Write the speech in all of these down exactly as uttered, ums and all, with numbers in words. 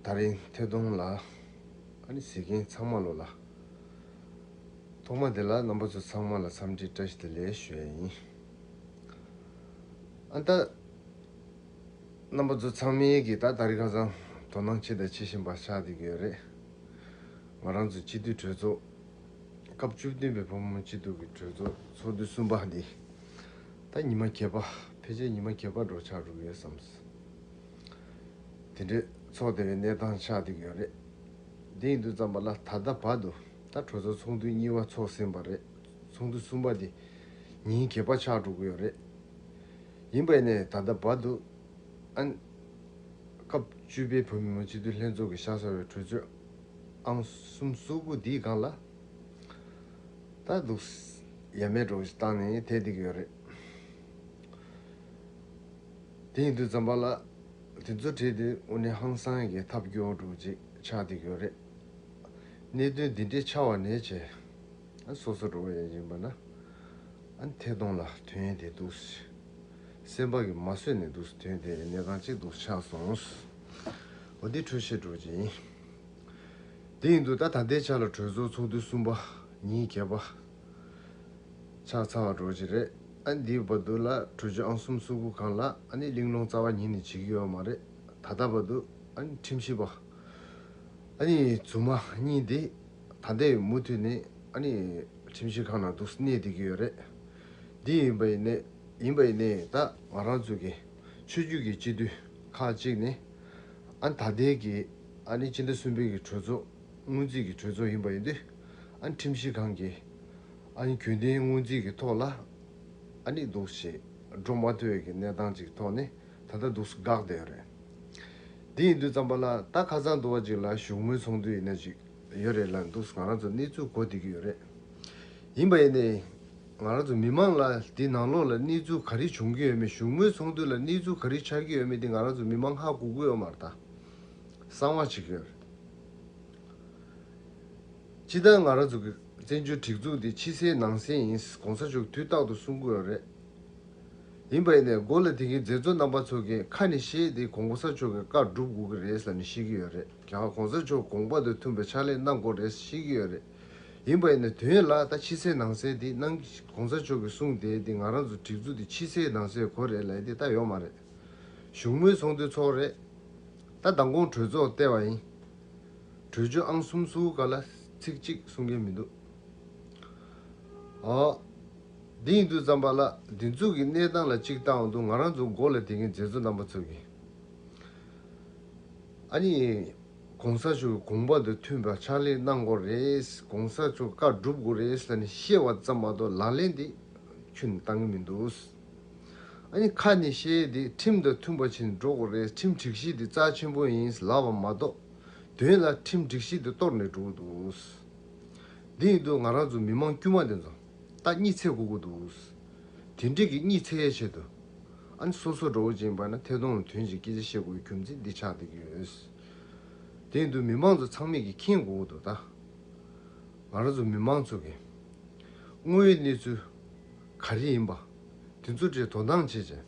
ད་རིང་ཐད་གཏོང་ལ་ཨ་ནི་གཟིགས་མཁན་ཚང་མ་ལོ་ལ། ཐོག་མ་དེ་ལ་རྣམ་པ་ཚོ་ཚང་མ་ལ་འཚམས་འདྲི་བཀྲ་ཤིས་བདེ་ལེགས་ཞུ་ཡ་ཡིན། ཨ་ད། རྣམ་པ་ཚོ་ཚང་མས་ཀྱི་ད་ད་རིང་ཁ་སང་དོ་སྣང་བྱེད་དང་བྱེད་བཞིན་པ་ཆགས་བསྡད་ཀྱི་ཡོད་རེད། ང་རང་ཚོ་སྤྱི་འཐུས་གྲོས་ཚོགས་སྐབས་བཅུ་བདུན་པའི་བོད་མི་མང་སྤྱི་འཐུས་ཀྱི་གྲོས་ཚོགས་ཚོགས་དུས་གསུམ་པ་འདི་ད་ཉི་མ་བརྒྱད་པ་ཕལ་ཆེར་ཉི་མ་བརྒྱད་པ་འགྲོ་ཆགས་འགྲོ་གི་ཡོད་བསམ། དེ་འདྲའི་ཚོགས་བསྡད་པའི་གནས་སྟངས་ཆགས་བསྡད་ཀྱི་ཡོད་རེད། དེ་ཡིན་དུས་ཙམ་པ་ལ་ད་ལྟ་བར་དུ་ད་གྲོས་ཚོགས་ཚོགས་དུས་གཉིས་པ་ཚོགས་ཟིན་པ་རེད། ཚོགས་དུས་གསུམ་པ་འདི་ཉིན་བརྒྱད་པ་ཆགས་འགྲོ་གི་ཡོད་རེད། ཡིན་པ་ཡིན་ནའི་ད་ལྟ་བར་དུ་ཨན་སྐབས་བཅུ་པའི་བོད་མི་མང་སྤྱི་འཐུས་ལྷན་ཚོགས་ཀྱི་བཞག་ཚར་བའི་གྲོས་ཆོད་ཨང་གསུམ་སོ་དགུ་འདིའི་སྒང་ལ་ད་འདུག་ཡ་མེད་འགྲོ་ཞིག་བཏང་ནས་ཐད་བསྡད་ཀྱི་ཡོད་རེད། དེ་ཡིན་དུས་ཙམ་པ་ལ་དེ་ཚོ་བྲིས་ཏེ་དངོས་གནས་ཧང་སང་ཡ་གི་ཐབས་སྐྱོ་འགྲོ་ཅིག་ཆགས་བསྡད་ཀྱི་ཡོད་རེད། གནད་དོན་འདི་འདྲའི་ཆགས་པ་ནས་བྱས། ཨ་སོ་སོ་འགྲོ་བ་ཡིན་པ་ན། ཨ་ཐད་གཏོང་ལ་དོན་དེ་འདུག་སེམས་པ་གི་མ་བཟོད་ནས་འདུག་དོན་དེ་གནས་སྟངས་གཅིག་འདུག་ཆགས་སོང་། འོ་འདི་འཕྲོས་བཤད་འགྲོ་ཅིང་། དེ་ཡིན་དུས་ད་ད་ལྟའི་ཆ་ལ་གྲོས་ཚོགས་ཚོགས་དུས་གསུམ་པ་ཉིན་བརྒྱད་པ་ཆགས་ཚར་བ་འགྲོ་ཅི་རེད། ཨ་འདིའི་བར་དུ་ལ་གྲོས་ཆོད་ཨང་གསུམ་སོ་དགུ་སྒང་ལ་ཨ་ནི་གླེང་སློང་རྩ་བ་ཉིད་ནས་བྱེད་ཀྱི་ཡོད་མ་རེད། ད་ལྟ་བར་དུ་ཨ་ནི་ཁྲིམས་ཞིབ་པ་ཨ་ནི་རྫུན་མ་གཉིས་འདི་ད་ལྟའི་མུ་མཐུད་ནས་ཨ་ནི་ཁྲིམས་ཞིབ་ཁང་ནང་འདུག་གནས་བསྡད་ཀྱི་ཡོད་རེད། འདི་ཡིན་པ་ཡིན་ནའི་ཡིན་པ་ཡིན་ནའི་ད་ང་རང་ཚོ་གི་ཆོས་བརྒྱུད་ཀྱི་སྤྱི་འཐུས་ཁག་ཅིག་ནས་ཨ་ནི་ད་ལྟའི་གི་ཨ་ནི་སྤྱི་ཟླ་གསུམ་པའི་གི་གྲོས་ཚོགས་སྔོན་རྩིས་ཀྱི་གྲོས་ཚོགས་ཡིན་པ་ཡིན་དུས་ཨ་ནི་ཁྲིམས་ཞིབ་ཁང་གི་ཨ་ནི་རྒྱུན་ལྡན་སྔོན་རྩིས་ཀྱི་ཐོག་ལ་ཨ་ནི་འདུག་ཞེས་འགྲོ་མ་ཐུབ་པའི་གི་གནས་སྟངས་ཅིག་ཐོག་ནས་ད་ལྟ་འདུག་འགག་བསྡད་ཡོད་རེད། དེ་ཡིན་དུས་ཙམ་པ་ལ་ད་ཁ་སང་དུ་བ་ཅིག་ལ་བཞུགས་མོལ་ཚོགས་འདུ་ཡིན་ན་ཅིག་ཡོད་རེད་ལ་འདུག་ང་རང་ཚོ་གནས་ཚུལ་གོ་བསྡད་ཀྱི་ཡོད་རེད། ཡིན་པ་ཡིན་ནའི་ང་རང་ཚོ་མི་མང་ལ་འདི་ནང་ལོགས་ལ་གནས་ཚུལ་ག་རེ་བྱུང་གི་ཡོད་མེད་བཞུགས་མོལ་ཚོགས་འདུ་ལ་གནས་ཚུལ་ག་རེ་ཆགས་ཀྱི་ཡོད་མེད་འདི་ང་རང་ཚོ་མི་མང་ཧ་གོ་གི་ཡོད་མ་རེད་ད། གསང་བ་བྱེད་ཀྱི་ཡོད་རེད། སྤྱི་བཏང་ང་རང་ཚོ་གི་བཙན་བྱོལ་སྒྲིག་འཛུགས་འདི་ཕྱི་གསལ་ནང་གསལ་ཡིན་གོང་ས་མཆོག་དུས་རྟག་ཏུ་གསུང་གི་ཡོད་རེད། ཡིན་པ་ཡིན་ནའི་མགོ་ལ་དེ་གའི་མཛད་གཙོ་རྣམ་པ་ཚོ་གིས་ཁ་ནས་བཤད་དེ་གོང་ས་མཆོག་གི་བཀའ་སྒྲུབ་དགོས་ཀྱི་རེད་ཟེར་ནས་བཤད་ཀྱི་ཡོད་རེད། རྒྱ་གར་གོང་ས་མཆོག་དགོངས་པ་དང་མཐུན་པའི་ཕྱག་ལས་གནང་དགོས་རེད་བཤད་ཀྱི་ཡོད་རེད། ཡིན་པ་ཡིན་ནའི་དོན་ལ་ད་ཕྱི་གསལ་ནང་གསལ་དེ་གནང་གོང་ས་མཆོག་གིས་གསུངས་དེ་དེ་ང་རང་ཚོ་སྒྲིག་འཛུགས་དེ་ཕྱི་གསལ་ནང་གསལ་དགོས་རེད་ལབ་དེ་ད་ཡོད་མ་རེད། བཞུགས་མོལ་ཚོགས་འདུ་ཚོགས་རེད། ད་མདང་དགོང་གྲོས་ཚོགས་བལྟས་པ་ཡིན། གྲོས་ཆོད་ཨང་གསུམ་སོ་དགུ་སྒང་ལ་ཚིག་གཅིག་གསུང་མཁན་མི་འདུག་ཨོ། འདི་ཡིན་དུས་ཙམ་པ་ལ་འདི་ཚོ་གི་གནས་སྟངས་ལ་གཅིག་བལྟ་འོང་དུས་ང་རང་ཚོ་མགོ་ལ་དེ་གའི་མཛད་གཙོ་རྣམ་པ་ཚོ་གིས་ཨ་ནི། གོང་ས་མཆོག་གི་དགོངས་པ་དང་མཐུན་པའི་ཕྱག་ལས་གནང་དགོས་རེད། གོང་ས་མཆོག་བཀའ་སྒྲུབ་དགོས་རེད་ཟེར་ནས་བཤད་པ་ཙམ་མ་གཏོགས་ལག་ལེན་དེ་ཁྱོན་ནས་བཏང་གི་མི་འདུག་ཨ་ནི་ཁ་ནས་བཤད་དེ་ཁྲིམས་དང་མཐུན་པ་བྱས་ནས་འགྲོ་དགོས་རེད། ཁྲིམས་སྒྲིག་གཞི་དེ་རྩ་ཆེན་པོ་ཡིན་ལབ་པ་མ་གཏོགས་དོན་ལ་ཁྲིམས་སྒྲིག་གཞི་དེ་གཏོར་ནས་འགྲོ་གི་འདུག་འདི་ཡིན་དུས་ང་རང་ཚོ་མི་མང་དཀྱུས་མ་དེ་ཚོ་ད་གཉིད་སད་དགོས་ཀྱི་འདུག་དེ་འདྲས་ཀྱི་གཉིད་སད་ཡས་ཆེད་དུ་ཨ་ནི་སོ་སོ་འགྲོ་བ་ཅིག་ཡིན་པ་ན་ཐད་གཏོང་ལ་དོན་ཅིག་སྐད་ཆ་བཤད་དགོས་རྒྱུ་མཚན་འདི་ཆགས་བསྡད་ཀྱི་ཡོད། དེ་ཡིན་དུས་མི་མང་ཚོ་ཚང་མས་ཀྱིས་མཁྱེན་དགོས་ཀྱི་འདུག་ད་ང་རང་ཚོ་མི་མང་ཚོ་གིས་དངོས་ཡོད་གནས་ཚུལ་ག་རེ་ཡིན་པ་དེ་ཚོ་གྲས་དོ་སྣང་བྱེད་བྱས།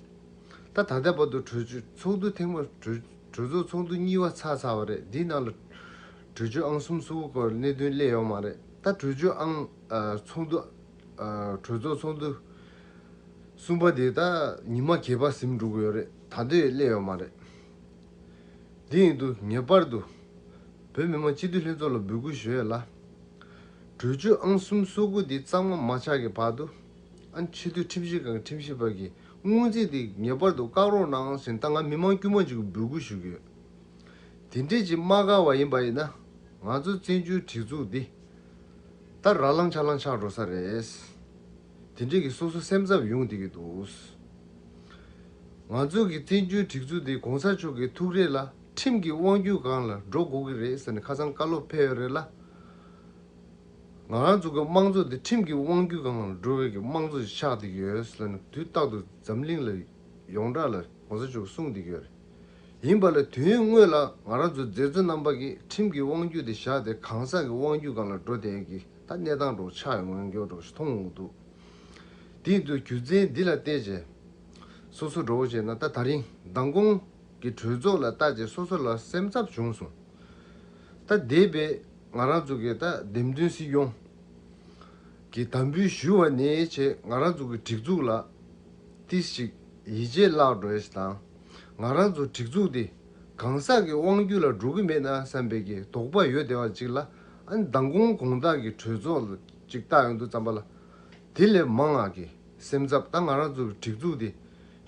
ད་ད་ལྟ་བར་དུ་གྲོས་ཆོད་ཚོགས་འདུ་ཐེངས་མ་གྲོས་གྲོས་ཚོགས་ཚོགས་འདུ་གཉིས་པ་ཚར་ཚར་བ་རེད། འདིའི་ནང་ལ་གྲོས་ཆོད་ཨང་གསུམ་སོ་དགུ་སྐོར་གནད་དོན་སླེབས་ཡོད་མ་རེད། ད་གྲོས་ཆོད་ཨང་ཨ་ཚོགས་འདུ་ཨ་གྲོས་ཚོགས་ཚོགས་འདུ་གསུམ་པ་དེ་ད་ཉི་མ་བརྒྱད་པ་ཟིན་འགྲོ་གི་ཡོད་རེད། ད་ལྟ་ཡང་སླེབས་ཡོད་མ་རེད། འདི་ཡིན་དུས་ངེས་པར་དུ་བོད་མི་མང་སྤྱི་འཐུས་ལྷན་ཚོགས་ལ་འབོད་སྐུལ་ཞུ་ཡས་ལ། གྲོས་ཆོད་ཨང་གསུམ་སོ་དགུ་འདི་གཙང་མ་མ་ཆགས་ཀྱི་བར་དུ། ཨ་ནི་ཆེས་མཐོའི་ཁྲིམས་ཞིབ་ཁང་གི་ཁྲིམས་ཞིབ་པ་གིས་སྔོན་རྩིས་འདི་ངེས་པར་དུ་བཀག་རོགས་གནང་ཟེར་ད་ང་མི་མང་དཀྱུས་མ་ཅིག་གིས་འབོད་སྐུལ་ཞུ་གི་ཡོད། དེ་འདྲས་ཅིག་མ་བཀག་པ་ཡིན་པ་ཡིན་ན་ང་ཚོ་བཙན་བྱོལ་སྒྲིག་འཛུགས་འདི་ད་ར་ལང་ཆ་ལང་ཆགས་འགྲོ་ས་རེད། དེ་འདྲས་ཀྱི་སོ་སོ་སེམས་འཚབ་ཡོང་བསྡད་ཀྱི་འདུག་ང་ཚོ་གི་བཙན་བྱོལ་སྒྲིག་འཛུགས་འདི་གོང་ས་མཆོག་གི་ཐུགས་རེ་ལ་ཁྲིམས་ཀྱི་དབང་སྒྱུར་སྒང་ལ་འགྲོ་དགོས་ཀྱི་རེད་ཟེར་ནས་ཁ་སང་བཀའ་སློབ་ཕེབས་ཡོད་རེད་ལ། ང་རང་ཚོ་གི་དམངས་གཙོ་འདི་ཁྲིམས་ཀྱི་དབང་སྒྱུར་སྒང་ལ་འགྲོ་བའི་གི་དམངས་གཙོ་ཞིག་ཆགས་བསྡད་ཀྱི་ཡོད་ཟེར་ནས་དུས་རྟག་ཏུ་འཛམ་གླིང་ལ་ཡོངས་གྲགས་ལ་གོང་ས་མཆོག་གིས་གསུངས་བསྡད་ཀྱི་ཡོད་རེད། ཡིན་པ་ལ་དུས་ཡུན་སྔོན་ལ་ང་རང་ཚོ་མཛད་གཙོ་རྣམ་པ་གིས་ཁྲིམས་ཀྱི་དབང་སྒྱུར་དེ་བཞག་སྟེ་གང་ཟག་གི་དབང་སྒྱུར་སྒང་ལ་འགྲོ་བསྡད་ཀྱི་ད་གནས་སྟངས་འགྲོ་ཆགས་ཡོང་མཁན་འགྲོ་ཞིག་མཐོང་འོང་འདུག་དེ་ཡིན་དུས་རྒྱུ་མཚན་འདི་ལ་བལྟས་བྱས། སོ་སོ་འགྲོ་བྱས་ན་ད་ད་རིང་མདང་དགོང་གི་གྲོས་ཚོགས་ལ་བལྟས་བྱས་སོ་སོ་ལ་སེམས་འཚབ་བྱུང་སོང་། ད་འདས་པའི་ང་རང་ཚོ་གི་ད་འདེམས་ཐོན་སྲིད་སྐྱོང་གི་དམ་འབུལ་ཞུ་བ་ནས་བྱས་ང་རང་ཚོ་གི་སྒྲིག་འཛུགས་ལ་ཏིས་ཅིག་ཡིད་ཆེས་བརླག་འགྲོ་ཡ་ཞིག་དང་། ང་རང་ཚོ་སྒྲིག་འཛུགས་དེ་གང་ཟག་གི་དབང་སྒྱུར་ལ་འགྲོ་གི་མེད་ན་བསམ་པའི་གི་དོགས་པ་ཡོད་བསྡད་པ་ཅིག་ལ། ཨ་ནི་མདང་དགོང་དགོང་དག་གི་གྲོས་ཚོགས་ལ་ཅིག་བལྟ་ཡོང་དུས་ཙམ་པ་ལ། དེ་ལས་མང་བ་གི་སེམས་འཚབ་ད་ང་རང་ཚོ་གི་སྒྲིག་འཛུགས་དེ་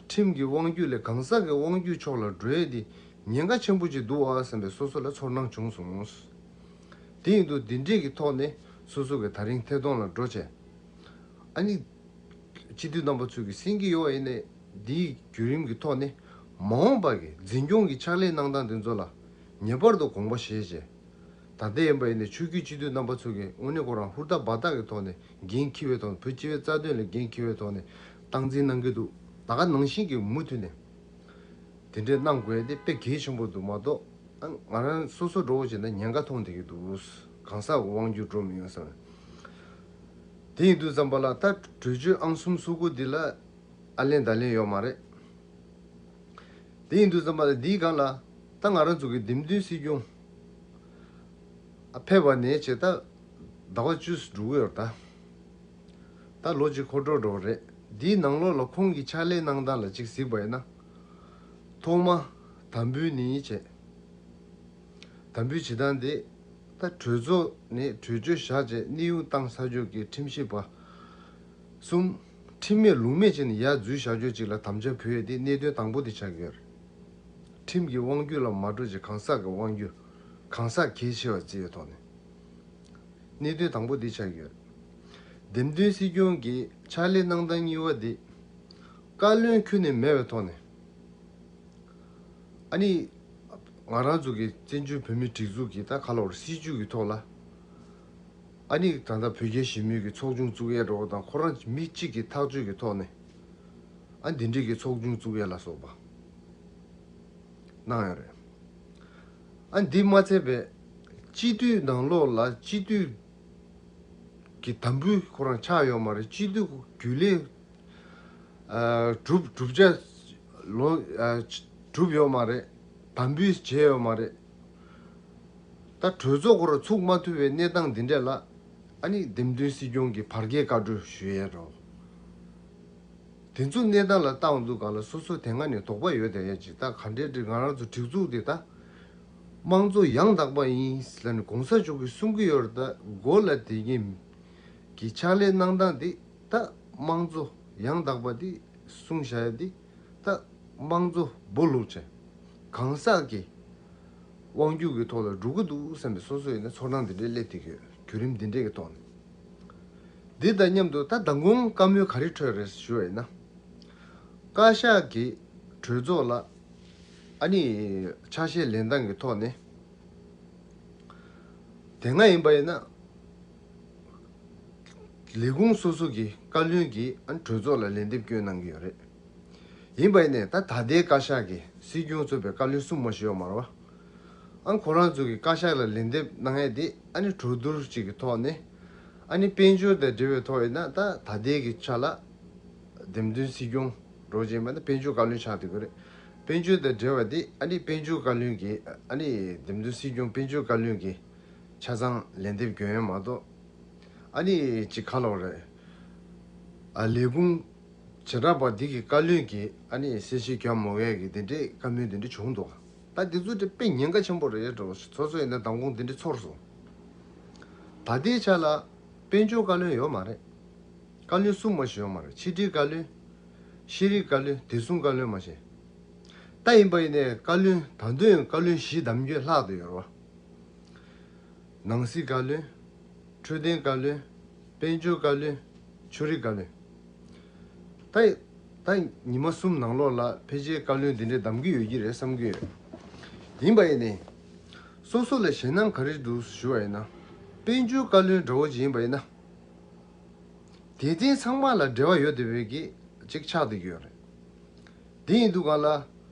ཁྲིམས་ཀྱི་དབང་སྒྱུར་ལས་གང་ཟག་གི་དབང་སྒྱུར་ཕྱོགས་ལ་འགྲོ་ཡས་དེ་ཉེན་ཁ་ཆེན་པོ་ཅིག་འདུག་ཨ་བསམ་པའི་སོ་སོ་ལ་ཚོར་སྣང་བྱུང་སོང་། དེ་ཡིན་དུས་འདི་འདྲས་ཀྱི་ཐོག་ནས་སོ་སོ་གི་ད་རིང་ཐད་གཏོང་ལ་འགྲོ་བྱས། ཨ་ནི། སྤྱི་འཐུས་རྣམ་པ་ཚོས་ཀྱི་གསན་གྱི་ཡོད་པ་ཡིན་ནའི་འདིའི་བརྒྱུད་རིམ་གྱི་ཐོག་ནས་མ་འོངས་པ་གི་འཛིན་སྐྱོང་གི་ཕྱག་ལས་གནང་སྟངས་དེ་ཚོ་ལ་ངེས་པར་དུ་དགོངས་པ་བཞེས་བྱས། ད་ལྟ་ཡིན་པ་ཡིན་ནའི་ཆོས་བརྒྱུད་སྤྱི་འཐུས་རྣམ་པ་ཚོས་ཀྱི་དངོས་གནས་ཁོ་རང་ཧུར་ཐག་འབད་ཐག་གི་ཐོག་ནས་འགན་འཁྱེར་བའི་ཐོག་ནས་བོད་སྤྱི་པའི་རྩ་དོན་ལ་འགན་འཁྱེར་བའི་ཐོག་ནས་སྟངས་འཛིན་གནང་གི་འདུག་ད་ག་ནང་བཞིན་གྱི་མུ་མཐུད་ནས་དེ་འདྲས་གནང་དགོས་དེ་དཔེ་གལ་ཆེན་པོ་འདུག་མ་གཏོགས། ཨ་ང་རང་སོ་སོ་འགྲོ་བ་བྱས་ན་ཉེན་ཁ་མཐོང་བསྡད་ཀྱི་འདུག་གང་ཟག་དབང་སྒྱུར་འགྲོ་མི་ཡོང་བསམ། དེ་ཡིན་དུས་ཙམ་པ་ལ་ད་གྲོས་ཆོད་ཨང་གསུམ་སོ་དགུ་འདི་ལ་ཨ་ལན་ད་ལན་ཡོད་མ་རེད། དེ་ཡིན་དུས་ཙམ་པ་ལ་འདིའི་སྒང་ལ་ད་ང་རང་ཚོ་གི་འདེམས་ཐོན་སྲིད་སྐྱོང་ཨ་ཕེབས་པ་ནས་བྱས་ད་ཟླ་བ་བཅུ་འགྲོ་གི་ཡོད་རེད་ད། ད་ལོ་གཅིག་འཁོར་འགྲོ་འགྲོ་རེད། འདིའི་ནང་ལོགས་ལ་ཁོང་གི་ཕྱག་ལས་གནང་སྟངས་ལ་གཅིག་གཟིགས་པ་ཡིན་ན། ཐོག་མ་དམ་འབུལ་ནི་བྱས། དམ་འབུལ་བྱེད་སྟངས་དེ་ད་གྲོས་ཚོགས་ནས་གྲོས་ཆོད་བཞག་བྱས་གནས་དབྱུང་བཏང་ཚར་ཆོག་གི་ཁྲིམས་ཞིབ་པ་གསུམ། ཁྲིམས་མེད་ལུགས་མེད་བྱས་ནས་ཡར་འཛུལ་བཞག་ཆོག་ཅིག་ལ་དམ་བཅའ་ཕུལ་ཡས་དེ་གནད་དོན་དང་པོ་དེ་ཆགས་ཀྱི་ཡོད་རེད། ཁྲིམས་ཀྱི་དབང་སྒྱུར་ལ་མ་འགྲོ་ཅིག་གང་ཟག་གི་དབང་སྒྱུར་གང་ཟག་གལ་ཆེ་བ་བརྩི་བའི་ཐོག་ནས། གནད་དོན་དང་པོ་འདི་ཆགས་ཡོད། འདེམས་ཐོན་སྲིད་སྐྱོང་གི་ཕྱག་ལས་གནང་སྟངས་གཉིས་པ་འདི། བཀའ་བློན་ཁྱོན་ནས་མེད་པའི་ཐོག་ནས། ཨ་ནི། ང་རང་ཚོ་གི་བཙན་བྱོལ་བོད་མིའི་སྒྲིག་འཛུགས་ཀྱི་ད་ག་ལ་བར་སྲིད་བྱུས་ཀྱི་ཐོག་ལ། ཨ་ནི་ད་ལྟ་བོད་རྒྱ་ཞི་མོལ་གྱི་ཚོགས་ཆུང་བཙུགས་ཡས་འགྲོ་བ་དང་ཁོ་རང་མི་གཅིག་གི་ཐག་གཅོད་ཀྱི་ཐོག་ནས། ཨ་འདི་འདྲས་ཀྱི་ཚོགས་ཆུང་བཙུགས་ཡས་ལ་སོགས་པ། གནང་ཡོད་རེད། ཨ་འདི་མ་ཚད་པའི་སྤྱི་འཐུས་ནང་ལོགས་ལ་སྤྱི་འཐུས་ཀྱི་དམ་འབུལ་ཁོ་རང་ཆགས་ཡོད་མ་རེད། སྤྱི་འཐུས་རྒྱུན་ལས་ཨ་གྲུབ་གྲུབ་ཆ་ལོ་ཨ་གྲུབ་ཡོད་མ་རེད། དམ་འབུལ་བྱས་ཡོད་མ་རེད། ད་གྲོས་ཚོགས་ཁོ་རང་ཚུགས་མ་ཐུབ་པའི་གནས་སྟངས་འདི་འདྲས་ལ་ཨ་ནི་འདེམས་ཐོན་སྲིད་སྐྱོང་གི་བར་བརྒལ་བཀའ་འཁྲོལ་ཞུ་ཡས་རོ། དེ་ཚོ་གནས་སྟངས་ལ་བལྟ་འོང་དུས་སྒང་ལ་སོ་སོ་དེ་སྔ་ནས་དོགས་པ་ཡོད་དེ་ཡ་ཅིག་ད་ག་འདྲའི་འདྲི་ང་རང་ཚོ་སྒྲིག་འཛུགས་དེ་ད་དམངས་གཙོ་ཡང་དག་པ་ཡིན་ལ་ནི་གོང་ས་མཆོག་གིས་གསུང་གི་ཡོད་རེད། ད་མགོ་ལ་དེ་གིན་གྱི་ཕྱག་ལས་གནང་སྟངས་དེ་ད་དམངས་གཙོ་ཡང་དག་པ་དེ་གསུང་བྱ་ཡ་དེ་ད་དམངས་གཙོ་སྦོ་ལུག་ཆེ་གང་ཟག་གི་དབང་སྒྱུར་གྱི་ཐོག་ལ་འགྲོ་གི་འདུག་བསམ་པའི་སོ་སོ་ཡིན་ན་ཚོར་སྣང་འདི་འདྲའི་སླེབས་ཐུབ་ཀྱི་ཡོད། བརྒྱུད་རིམ་འདི་འདྲའི་གི་ཐོག་ནས། འདི་དང་མཉམ་དུ་ད་མདང་དགོང་བཀའ་མོལ་ག་རེ་འཕྲོད་རེད་ཞུ་བ་ཡིན་ན། བཀའ་ཤག་གིས་གྲོས་ཚོགས་ལ་ཨ་ནི་ཆ་ཤས་ལེན་སྟངས་ཀྱི་ཐོག་ནས། དེ་སྔ་ཡིན་པ་ཡིན་ན། ལས་ཁུངས་སོ་སོ་གི་བཀའ་བློན་གྱིས་ཨ་ནི་གྲོས་ཚོགས་ལ་ལན་འདེབས་སྐྱོན་གནང་གི་ཡོད་རེད། ཡིན་པ་ཡིན་ནའི་ད་ད་ལྟའི་བཀའ་ཤག་གི་སྲིད་སྐྱོང་གཙོས་པའི་བཀའ་བློན་གསུམ་མ་ཞིག་ཡོད་མ་རེད་བ། ཨ་ཁོ་རང་ཚོ་གི་བཀའ་ཤག་ལ་ལན་འདེབས་གནང་ཡས་དེ་ཨ་ནི་གྲོས་བསྡུར་ཅིག་གི་ཐོག་ནས་ཨ་ནི་དཔལ་འབྱོར་དང་འབྲེལ་བའི་ཐོག་ཡིན་ན་ད་ད་ལྟའི་གི་ཆ་ལ་འདེམས་ཐོན་སྲིད་སྐྱོང་རོགས་བྱས་མ་ནི་དཔལ་འབྱོར་བཀའ་བློན་ཆགས་བསྡད་ཀྱི་རེད། དཔལ་འབྱོར་དང་འབྲེལ་བ་དེ་ཨ་ནི་དཔལ་འབྱོར་བཀའ་བློན་གྱི་ཨ་ནི་འདེམས་ཐོན་སྲིད་སྐྱོང་དཔལ་འབྱོར་བཀའ་བློན་གྱི་ཆ་ཚང་ལན་འདེབས་སྐྱོན་ཡོད་མ་གཏོགས་ཨ་ནི་ཅིག་ཁ་ལོག་རེད། ཨ་ལས་ཁུངས་བྱེ་བྲག་པ་འདི་གི་བཀའ་བློན་གྱིས་ཨ་ནི་གསལ་བཤད་བརྒྱབ་མ་བས་ཀྱི་དེ་འདྲའི་བཀའ་མོལ་དེ་འདྲ་བྱུང་འདུག་ད་དེ་ཚོ་དེ་དཔེ་ཉེན་ཁ་ཆེན་པོ་རེད་འགྲོ། སོ་སོ་ཡིན་ན་མདང་དགོང་དེ་འདྲ་ཚོར་སོང་། ད་ལྟའི་ཆ་ལ་དཔལ་འབྱོར་བཀའ་བློན་ཡོད་མ་རེད། བཀའ་བློན་གསུམ་མ་ཞིག་ཡོད་མ་རེད། ཕྱི་དྲིལ་བཀའ་བློན། ཤེས་རིག་བཀའ་བློན། བདེ་སྲུང་བཀའ་བློན་མ་ཞིག་ད་ཡིན་པ་ཡིན་ནའི་བཀའ་བློན་ད་དུང་བཀའ་བློན་བཞི་བདམས་རྒྱུ་ལྷག་ཏུ་ཡོད་རེད་བ། ནང་སྲིད་བཀའ་བློན། འཕྲོད་བསྟེན་བཀའ་བློན། དཔལ་འབྱོར་བཀའ་བློན། ཆོས་རིག་བཀའ་བློན། ད་ད་ཉི་མ་གསུམ་ནང་ལོགས་ལ་ཕལ་ཆེར་བཀའ་བློན་འདི་འདྲས་བདམས་ཀྱི་ཡོད་ཀྱི་རེད་བསམ་གྱི་ཡོད། ཡིན་པ་ཡིན་ནའི། སོ་སོ་ལ་ཞེད་སྣང་ག་རེ་འདུག་ཞུ་བ་ཡིན་ན། དཔལ་འབྱོར་བཀའ་བློན་འདྲ་བོ་ཅིག་ཡིན་པ་ཡིན་ན། དེ་ཚན་ཚང་མ་ལ་འབྲེལ་བ་ཡོད་བསྡད་པའི་གི་ཅིག་ཆགས་བསྡད་ཀྱི་ཡོད་རེད། དེ་ཡིན་དུས་གང་ལ།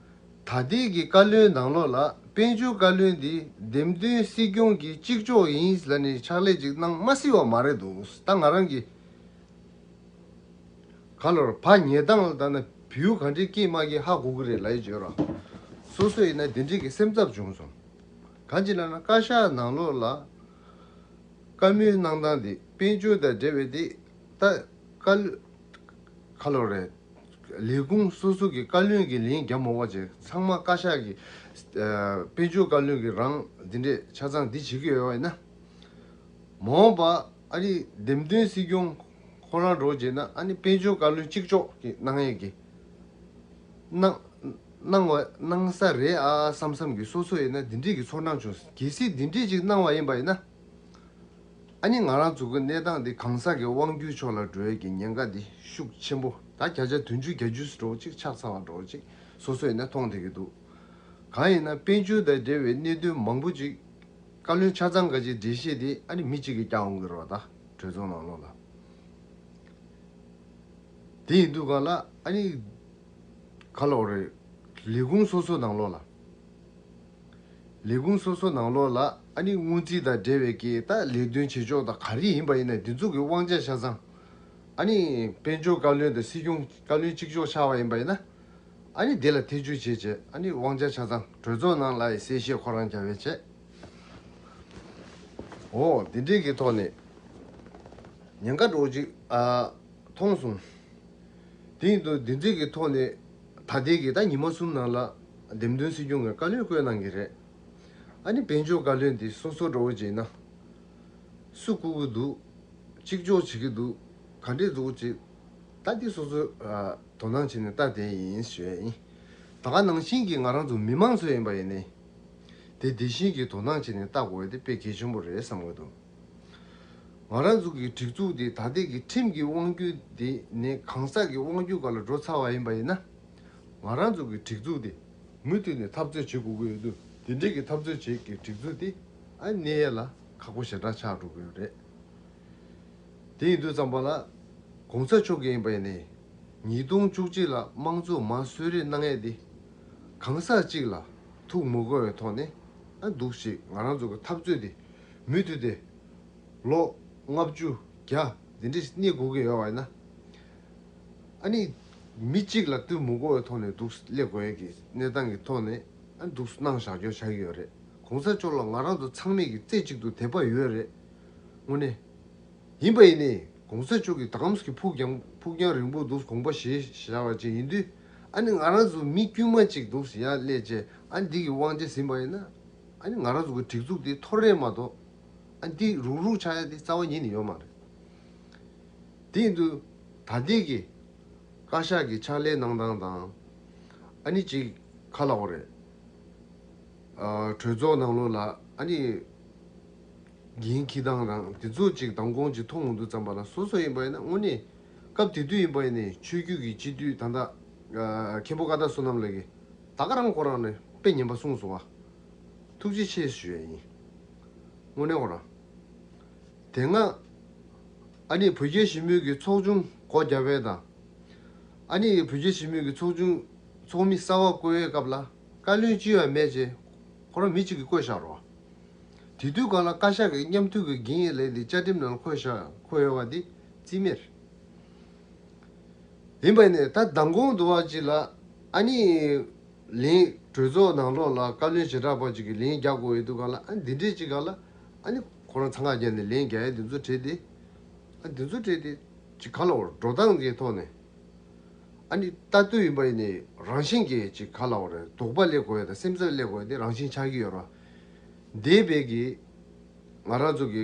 ད་ལྟའི་གི་བཀའ་བློན་ནང་ལོགས་ལ་དཔལ་འབྱོར་བཀའ་བློན་འདི་འདེམས་ཐོན་སྲིད་སྐྱོང་གི་གཅིག་ལྕོགས་ཡིན་ལ་ནི་ཕྱག་ལས་ཅིག་གནང་མ་སྲིད་པ་མ་རེད་འདུག་ད་ང་རང་གི་ག་ལོར་ཕ་ཉེ་སྟངས་ལ་ལྟ་ན་བེའུ་ག་འདྲའི་སྐྱེས་མ་སྐྱེས་ཧ་གོ་གི་རེད་ལ་ཡི་བརྗོད་ར། སོ་སོ་ཡིན་ན་དེ་འདྲའི་གི་སེམས་འཚབ་བྱུང་སོང་། གང་ཅི་ལབ་ན་བཀའ་ཤག་ནང་ལོགས་ལ་བཀའ་མོལ་གནང་སྟངས་དེ་དཔལ་འབྱོར་དང་འབྲེལ་བའི་དེ་ད་བཀའ་ལ་ཁ་ལོ་རེད། ལས་ཁུངས་སོ་སོ་གི་བཀའ་བློན་གྱི་ལན་རྒྱབ་མ་དགོས་བྱས་ཚང་མ་བཀའ་ཤག་གི་དཔལ་འབྱོར་བཀའ་བློན་གྱི་རང་འདི་འདྲས་ཆ་ཚང་འདི་བྱེད་ཀྱི་ཡོད་པ་ཡིན་ན། མ་འོངས་པ་ཨ་ནི་འདེམས་ཐོན་སྲིད་སྐྱོང་ཁོ་རང་འགྲོ་བྱས་ན་ཨ་ནི་དཔལ་འབྱོར་བཀའ་བློན་གཅིག་ལྕོགས་ཀྱི་གནང་ཡས་ཀྱི་གནང་གནང་བ་གནང་ས་རེད་ཨ་བསམ་བསམ་གྱི་སོ་སོ་ཡིན་ན་འདི་འདྲས་ཀྱི་ཚོར་སྣང་བྱུང་། གལ་སྲིད་འདི་འདྲས་ཅིག་གནང་བ་ཡིན་པ་ཡིན་ན། ཨ་ནི་ང་རང་ཚོ་གི་གནས་སྟངས་འདི་གང་ཟག་གི་དབང་སྒྱུར་ཕྱོགས་ལ་འགྲོ་ཡས་ཀྱི་ཉེན་ཁ་འདི་ཤུགས་ཆེན་པོ་ད་བརྒྱ་ཆ་བདུན་ཅུ་བརྒྱད་ཅུ་འགྲོ་ཅིག་ཆགས་ཚར་བ་འགྲོ་ཅིག་སོ་སོ་ཡིན་ན་མཐོང་བསྡད་ཀྱི་འདུག་གང་ཡིན་ན་དཔལ་འབྱོར་དང་འབྲེལ་བའི་གནད་དོན་མང་པོ་ཅིག་བཀའ་བློན་ཆ་ཚང་ག་ཅིག་འགྲེལ་བཤད་དེ་ཨ་ནི་མི་གཅིག་གིས་རྒྱག་འོང་གི་རེད་བ། ད་གྲོས་ཚོགས་ནང་ལོགས་ལ། དེ་ཡིན་དུས་ག་ལ་ཨ་ནི་ག་ལོག་རེད། ལས་ཁུངས་སོ་སོ་ནང་ལོགས་ལ། ལས་ཁུངས་སོ་སོ་ནང་ལོགས་ལ་ཨ་ནི་སྔོན་རྩིས་དང་འབྲེལ་བའི་གི་ད་ལས་དོན་བྱེད་ཕྱོགས་དང་ག་རེ་ཡིན་པ་ཡིན་ན་འདི་ཚོ་གི་དབང་ཆ་ཆ་ཚང་ཨ་ནི་དཔལ་འབྱོར་བཀའ་བློན་དང་སྲིད་སྐྱོང་བཀའ་བློན་གཅིག་ལྕོགས་ཆགས་པ་ཡིན་པ་ཡིན་ན། ཨ་ནི་དེ་ལ་ཐེ་བྱུས་བྱེད་བྱེད་ཨ་ནི་དབང་ཆ་ཆ་ཚང་གྲོས་ཚོགས་ནང་ལ་ཡི་གསལ་བཤད་ཁོ་རང་རྒྱབ་པའི་བྱས། འོ་དེ་འདྲའི་གི་ཐོག་ནས་ཉེན་ཁ་འགྲོ་ཅིག་ཨ་མཐོང་སོང་། དེ་ཡིན་དུས་འདི་འདྲའི་གི་ཐོག་ནས་ད་ལྟའི་གི་ད་ཉི་མ་གསུམ་ནང་ལ་འདེམས་ཐོན་སྲིད་སྐྱོང་གི་བཀའ་བློན་བསྐོས་གནང་གི་རེད། ཨ་ནི་དཔལ་འབྱོར་བཀའ་བློན་དེ་སོ་སོ་འགྲོ་བྱས་ན། སུ་བསྐོ་གི་འདུག་གཅིག་ལྕོགས་བྱེད་ཀྱི་འདུག་ག་འདྲས་འདུག་ཅེས། ད་འདི་སོ་སོས་ཨ་དོ་སྣང་བྱས་ནས་ལྟ་བསྡད་ཡིན་ཞུ་ཡ་ཡིན། ད་ག་ནང་བཞིན་གྱི་ང་རང་ཚོ་མི་མང་ཚོ་ཡིན་པ་ཡིན་ནའི། དེ་དེ་བཞིན་གྱི་དོ་སྣང་བྱས་ནས་ལྟ་དགོས་ཡ་དེ་དཔེ་གལ་ཆེན་པོ་རེད་བསམ་གྱི་འདུག་ང་རང་ཚོ་གི་སྒྲིག་འཛུགས་དེ་ད་ལྟའི་གི་ཁྲིམས་ཀྱི་དབང་སྒྱུར་དེ་ནས་གང་ཟག་གི་དབང་སྒྱུར་སྒང་ལ་འགྲོ་ཚར་བ་ཡིན་པ་ཡིན་ན། ང་རང་ཚོ་གི་སྒྲིག་འཛུགས་དེ་མུ་མཐུད་ནས་འཐབ་རྩོད་བྱེད་དགོས་ཀྱི་ཡོད་དུས་དེ་འདྲའི་གི་འཐབ་རྩོད་བྱེད་ཀྱི་སྒྲིག་འཛུགས་དེ་ཨ་གནས་ཡས་ལ་ཁག་པོ་ཞེ་དྲག་ཆགས་འགྲོ་གི་ཡོད་རེད། དེ་ཡིན་དུས་ཙམ་པ་ལ། གོང་ས་མཆོག་གིས་ཡིན་པ་ཡིན་ནའི། ཉིས་སྟོང་བཅུ་གཅིག་ལ་དམངས་གཙོ་མར་གསོལ་རས་གནང་ཡས་དེ། གང་ཟག་གཅིག་ལ་ཐུགས་མི་དགོས་པའི་ཐོག་ནས་ཨ་འདུག་ཞིག་ང་རང་ཚོ་གི་འཐབ་རྩོད་དེ་མུ་མཐུད་དེ་ལོ་ལྔ་བཅུ་བརྒྱ་འདི་འདྲ་གནས་དགོས་ཀྱི་ཡོད་པ་ཡིན་ན། ཨ་ནི་མི་གཅིག་ལ་ཐུགས་མི་དགོས་པའི་ཐོག་ནས་འདུག་སླེབས་དགོས་ཡས་ཀྱི་གནས་སྟངས་ཀྱི་ཐོག་ནས་ཨ་འདུག་གནང་བཞག་རྒྱུ་བྱ་གི་ཡོད་རེད། གོང་ས་མཆོག་ལ་ང་རང་ཚོ་ཚང་མས་ཀྱི་རྩེ་གཅིག་ཏུ་དད་པ་ཡོད་རེད། དངོས་གནས། ཡིན་པ་ཡིན་ནའི་གོང་ས་མཆོག་གིས་ད་གམ་གྱི་ཕུགས་རྒྱང་ཕུགས་རྒྱང་རིང་པོ་འདུག་དགོངས་པ་བཞེས་བཞག་པ་ཅིག་ཡིན་དུས་ཨ་ནི་ང་རང་ཚོ་མི་དཀྱུས་མ་ཅིག་འདུག་ཡར་སླེབས་བྱས་ཨ་འདི་གི་དབང་ཆ་ཟིན་པ་ཡིན་ན་ཨ་ནི་ང་རང་ཚོ་གི་སྒྲིག་འཛུགས་འདི་འཐོར་རེད་མ་གཏོགས་ཨ་འདི་རུག་རུག་ཆགས་ཡ་འདི་རྩ་བ་ཉིད་ནས་ཡོད་མ་རེད། དེ་ཡིན་དུས་ད་ལྟའི་གི་བཀའ་ཤག་གི་ཕྱག་ལས་གནང་སྟངས་དང་ཨ་ནི་ཅིག་ག་ལབ་དགོས་རེད། ཨ་གྲོས་ཚོགས་ནང་ལོགས་ལ་ཨ་ནི་འགན་འཁྱེར་སྟངས་དང་དེ་ཚོ་ཅིག་མདང་དགོང་ཅིག་མཐོང་འོང་དུས་ཙམ་པ་ལ་སོ་སོ་ཡིན་པ་ཡིན་ན་དངོས་གནས་སྐབས་དེ་དུས་ཡིན་པ་ཡིན་ནའི་ཆོས་བརྒྱུད་ཀྱི་སྤྱི་འཐུས་ད་ལྟ་ཨ་མཁན་པོ་ཀ་དག་བསོད་ནམས་ལགས་ཀྱིས་ད་ག་རང་ཁོ་རང་ནས་དཔེ་ཉན་པ་གསུངས་སོང་བ། ཐུགས་རྗེ་ཆེ་ཞུ་ཡ་ཡིན། དངོས་གནས་ཁོ་རང་། དེ་སྔ་ཨ་ནི་བོད་རྒྱ་ཞི་མོལ་གྱི་ཚོགས་ཆུང་སྒོ་བརྒྱབ་པ་དང་། ཨ་ནི་བོད་རྒྱ་ཞི་མོལ་གྱི་ཚོགས་ཆུང་ཚོགས་མི་གསར་པ་བསྐོ་བའི་སྐབས་ལ་བཀའ་བློན་གཅིག་ཡང་མེད་ཅེས་ཁོ་རང་མི་གཅིག་གིས་བསྐོས་བཞག་རོགས། དེ་དུས་གང་ལ་བཀའ་ཤག་གི་མཉམ་འཐུས་ཀྱི་འགན་ཡིན་ལས་དེ་བཅའ་ཁྲིམས་ནང་བསྐོས་བཞག་བསྐོས་ཡོད་པ་འདི་རྩིས་མེད་རེད། ཡིན་པ་ཡིན་ནའི་ད་མདང་དགོང་དུ་བ་ཅིག་ལ་ཨ་ནི། ལན་གྲོས་ཚོགས་ནང་ལོགས་ལ་བཀའ་བློན་ཞེ་དྲག་པ་ཅིག་གིས་ལན་རྒྱག་དགོས་ཡོད་དུས་ག་ལ་ཨ་འདི་འདྲས་ཅིག་ག་ལ་ཨ་ནི་ཁོ་རང་འཚང་ཁ་བརྒྱབ་ནས་ལན་རྒྱག་ཡ་འདི་ཚོ་བྲིས་ཏེ་ཨ་འདི་ཚོ་བྲིས་ཏེ་ཅིག་ག་ལ་འོར་འགྲོ་སྟངས་ཀྱི་ཐོག་ནས་ཨ་ནི་ལྟ་དུས་ཡིན་པ་ཡིན་ནའི་རང་བཞིན་གྱིས་ཅིག་ག་ལ་འོར་དོགས་པ་སླེབས་དགོས་ཡ་དང་སེམས་འཚབ་སླེབས་དགོས་ཡ་དེ་རང་བཞིན་ཆགས་ཀྱི་ཡོད་ར། འདས་པའི་གི་ང་རང་ཚོ་གི་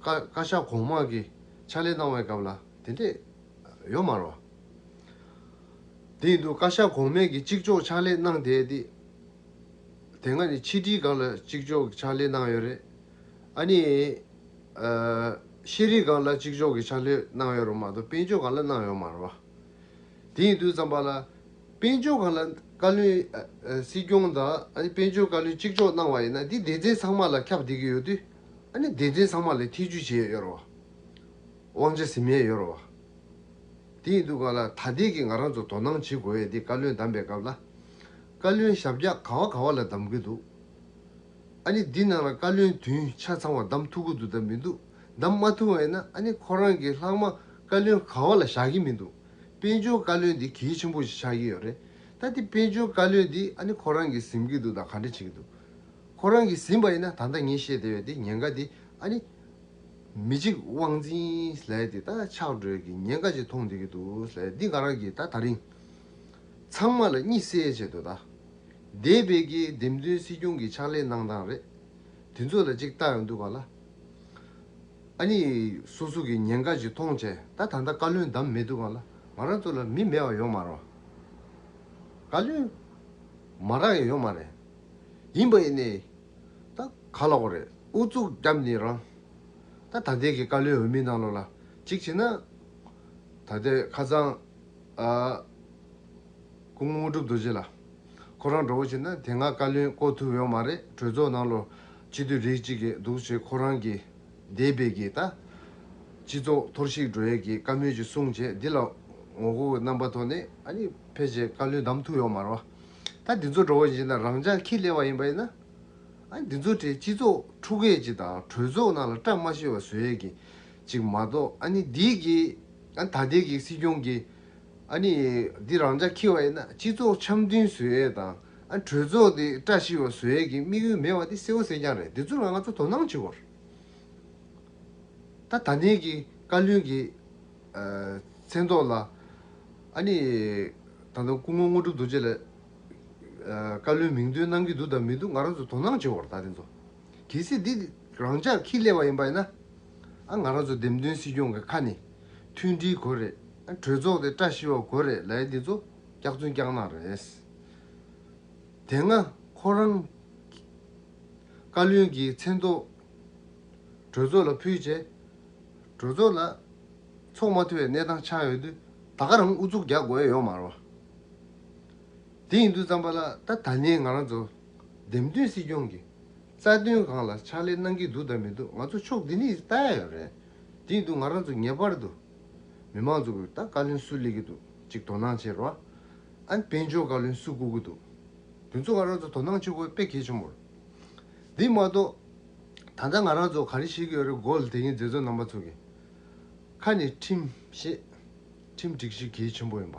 བཀའ་བཀའ་ཤག་གོང་མ་གི་ཕྱག་ལས་གནང་བའི་སྐབས་ལ་དེ་འདྲས་ཡོད་མ་རེད་བ། དེ་ཡིན་དུས་བཀའ་ཤག་གོང་མས་ཀྱི་གཅིག་ལྕོགས་ཕྱག་ལས་གནང་བསྡད་དེ། དེ་སྔ་ནི་ཕྱི་དྲིལ་སྒང་ལ་གཅིག་ལྕོགས་ཀྱི་ཕྱག་ལས་གནང་ཡོད་རེད། ཨ་ནི། ཨ་ཤེས་རིག་སྒང་ལ་གཅིག་ལྕོགས་ཀྱི་ཕྱག་ལས་གནང་ཡོད་རེད་མ་གཏོགས་དཔལ་འབྱོར་སྒང་ལ་གནང་ཡོད་མ་རེད་བ། དེ་ཡིན་དུས་ཙམ་པ་ལ། དཔལ་འབྱོར་སྒང་ལ་བཀའ་བློན་ཨ་ཨ་སྲིད་སྐྱོང་དང་ཨ་ནི་དཔལ་འབྱོར་བཀའ་བློན་གཅིག་ལྕོགས་གནང་བ་ཡིན་ན་འདི་སྡེ་ཚན་ཚང་མ་ལ་ཁྱབ་བསྡད་ཀྱི་ཡོད་དུས། ཨ་ནི་སྡེ་ཚན་ཚང་མ་ལ་ཐེ་བྱུས་བྱས་ཡོད་རེད་བ། དབང་ཆ་ཟིན་མེད་ཡོད་རེད་བ། དེ་ཡིན་དུས་ག་ལ་ད་ལྟའི་གི་ང་རང་ཚོ་དོ་སྣང་བྱེད་དགོས་ཡས་དེ་བཀའ་བློན་བདམས་པའི་སྐབས་ལ། བཀའ་བློན་ཞབས་བཀྱག་ག་བ་ག་བ་ལ་བདམས་ཀྱི་འདུག་ཨ་ནི་འདི་ནང་ལ་བཀའ་བློན་བདུན་ཆ་ཚང་བ་བདམས་ཐུབ་ཀྱི་འདུག་དང་མི་འདུག་བདམས་མ་ཐུབ་པ་ཡིན་ན་ཨ་ནི་ཁོ་རང་གི་ལྷག་མ་བཀའ་བློན་ག་བ་ལ་བཞག་གི་མི་འདུག་དཔལ་འབྱོར་བཀའ་བློན་འདི་གལ་ཆེན་པོ་ཞིག་ཆགས་ཀྱི་ཡོད་རེད། ད་དེ་དཔལ་འབྱོར་བཀའ་བློན་འདི་ཨ་ནི་ཁོ་རང་གིས་ཟིན་གྱི་འདུག་དང་ག་འདྲ་བྱེད་ཀྱི་འདུག་ཁོ་རང་གིས་ཟིན་པ་ཡིན་ན་ད་ལྟ་ངས་བཤད་བསྡད་པའི་དེ་ཉེན་ཁ་དེ་ཨ་ནི་མི་གཅིག་དབང་འཛིན་ལས་དེ་ད་ཆགས་འགྲོ་གི་ཉེན་ཁ་ཅིག་མཐོང་བསྡད་ཀྱི་འདུག་ལས་འདི་ང་རང་གིས་ད་ད་རིང་ཚང་མ་ལ་གཉིད་སད་ཆེད་དུ་ད་འདས་པའི་གི་འདེམས་ཐོན་སྲིད་སྐྱོང་གི་ཕྱག་ལས་གནང་སྟངས་རེད། དེ་ཚོ་ལ་གཅིག་ལྟ་ཡོང་དུས་ག་ལ། ཨ་ནི་སོ་སོ་གི་ཉེན་ཁ་ཅིག་མཐོང་བྱས་ད་ད་ལྟ་བཀའ་བློན་བདམས་མེད་དུས་ག་ལ་ང་རང་ཚོ་ལ་མི་མེད་པ་ཡོད་མ་རེད་བ། བཀའ་བློན་མ་རག་ཡ་ཡོད་མ་རེད། ཡིན་པ་ཡིན་ནའི་ད་ག་ལ་གོ་རེད། ཨུ་ཚུགས་བརྒྱབ་ནས་རང་ད་ད་ལྟའི་གི་བཀའ་བློན་འོས་མི་ནང་ལོགས་ལ་གཅིག་བྱས་ན་ད་ལྟའི་ཁ་སང་ཨ། སྐུ་ངོ་དངོས་གྲུབ་རྡོ་རྗེ་ལགས། ཁོ་རང་འགྲོ་བ་བྱས་ན་དེ་སྔ་བཀའ་བློན་བསྐོ་ཐུབ་ཡོད་མ་རེད། གྲོས་ཚོགས་ནང་ལོགས་སྤྱི་འཐུས་རིགས་གཅིག་གིས་འདུག་བྱས་ཁོ་རང་གིས་འདས་པའི་གི་ད་སྤྱི་ཚོགས་འཐོར་ཞིག་འགྲོ་ཡས་ཀྱི་བཀའ་མོལ་ཅིག་གསུངས་བྱས་འདི་ལ་ངོ་རྒོལ་གྱི་རྣམ་པ་ཐོག་ནས་ཨ་ནི་ཕལ་ཆེར་བཀའ་བློན་བདམས་ཐུབ་ཡོད་མ་རེད་བ། ད་འདི་ཚོ་འགྲོ་བ་བྱས་ན་རང་འཇགས་ཁྱི་སླེབས་པ་ཡིན་པ་ཡིན་ན། ཨ་འདི་ཚོ་དེ་སྤྱི་ཚོགས་འཁྲུག་ཡས་ཅིག་དང་གྲོས་ཚོགས་ནང་ལ་བཀྲ་མ་ཤིས་པ་བཟོ་ཡས་ཀྱི་ཅིག་མ་གཏོགས་ཨ་ནི་འདི་གི་ཨ་ད་ལྟའི་གི་སྲིད་སྐྱོང་གི་ཨ་ནི་འདི་རང་འཇགས་འཁྱེར་བ་ཡིན་ན་སྤྱི་ཚོགས་འཆམ་མཐུན་བཟོ་ཡས་དང་ཨ་གྲོས་ཚོགས་དེ་བཀྲ་ཤིས་པ་བཟོ་ཡས་ཀྱི་དམིགས་ཡུལ་མེད་པ་དེ་གསལ་པོ་གསལ་རྐྱང་རེད། འདི་ཚོ་ལ་ང་ཚོ་དོ་སྣང་བྱེད་དགོས་རེད། ད་ད་ནས་ཀྱི་བཀའ་བློན་གྱི་ཨ་མཚན་ཐོག་ལ་ཨ་ནི་ད་དུང་སྐུ་ངོ་དངོས་གྲུབ་རྡོ་རྗེ་ལ་ཨ་བཀའ་བློན་མིང་འདོན་གནང་གི་འདུག་དང་མི་འདུག་ང་རང་ཚོ་དོ་སྣང་བྱེད་དགོས་རེད། ད་དེ་ཚོ་གལ་སྲིད་འདི་རང་འཇགས་ཁྱི་སླེབས་པ་ཡིན་པ་ཡིན་ན་ཨ་ང་རང་ཚོ་འདེམས་ཐོན་སྲིད་སྐྱོང་གི་ཁ་ནས་མཐུན་སྒྲིལ་དགོས་རེད། ཨ་གྲོས་ཚོགས་དེ་བཀྲ་ཤིས་པ་དགོས་རེད་ལབ་ཡ་འདི་ཚོ་སྐྱག་རྫུན་སྐྱག་ནག་རེད། དེ་སྔ་ཁོ་རང་བཀའ་བློན་གྱི་མཚན་ཐོག་གྲོས་ཚོགས་ལ་ཕུལ་རྗེས་གྲོས་ཚོགས་ལ་ཚོགས་མ་ཐུབ་པའི་གནས་སྟངས་ཆགས་ཡོད་དུས་ད་ག་རང་ཨུ་ཚུགས་རྒྱག་དགོས་ཡ་ཡོད་མ་རེད་བ། དེ་ཡིན་དུས་ཙམ་པ་ལ་ད་ད་ནས་ང་རང་ཚོ་འདེམས་ཐོན་སྲིད་སྐྱོང་གི་རྩ་དོན་སྒང་ལ་ཕྱག་ལས་གནང་གི་འདུག་དང་མི་འདུག་ང་ཚོ་ཕྱོགས་འདི་ནས་ལྟ་ཡ་ཡོད་རེད། དེ་ཡིན་དུས་ང་རང་ཚོ་ངེས་པར་དུ་མི་མང་ཚོ་གི་ད་བཀའ་བློན་སུ་སླེབས་ཀྱི་འདུག་ཅིག་དོ་སྣང་བྱེད་རོགས། ཨ་ནི་དཔལ་འབྱོར་བཀའ་བློན་སུ་བསྐོ་གི་འདུག་དེ་ཚོ་ང་རང་ཚོ་དོ་སྣང་བྱེད་དགོས་དཔེ་གལ་ཆེན་པོ་རེད། འདི་མ་གཏོགས་ད་ལྟ་ང་རང་ཚོ་ག་རེ་བཤད་ཀྱི་ཡོད་རེད། གོ་ལ་དེ་ཉིན་མཛད་གཙོ་རྣམ་པ་ཚོ་གི་ཁ་ནས་ཁྲིམས་བཤད། ཁྲིམས་སྒྲིག་གཞི་གལ་ཆེན་པོ་ཡིན་པ།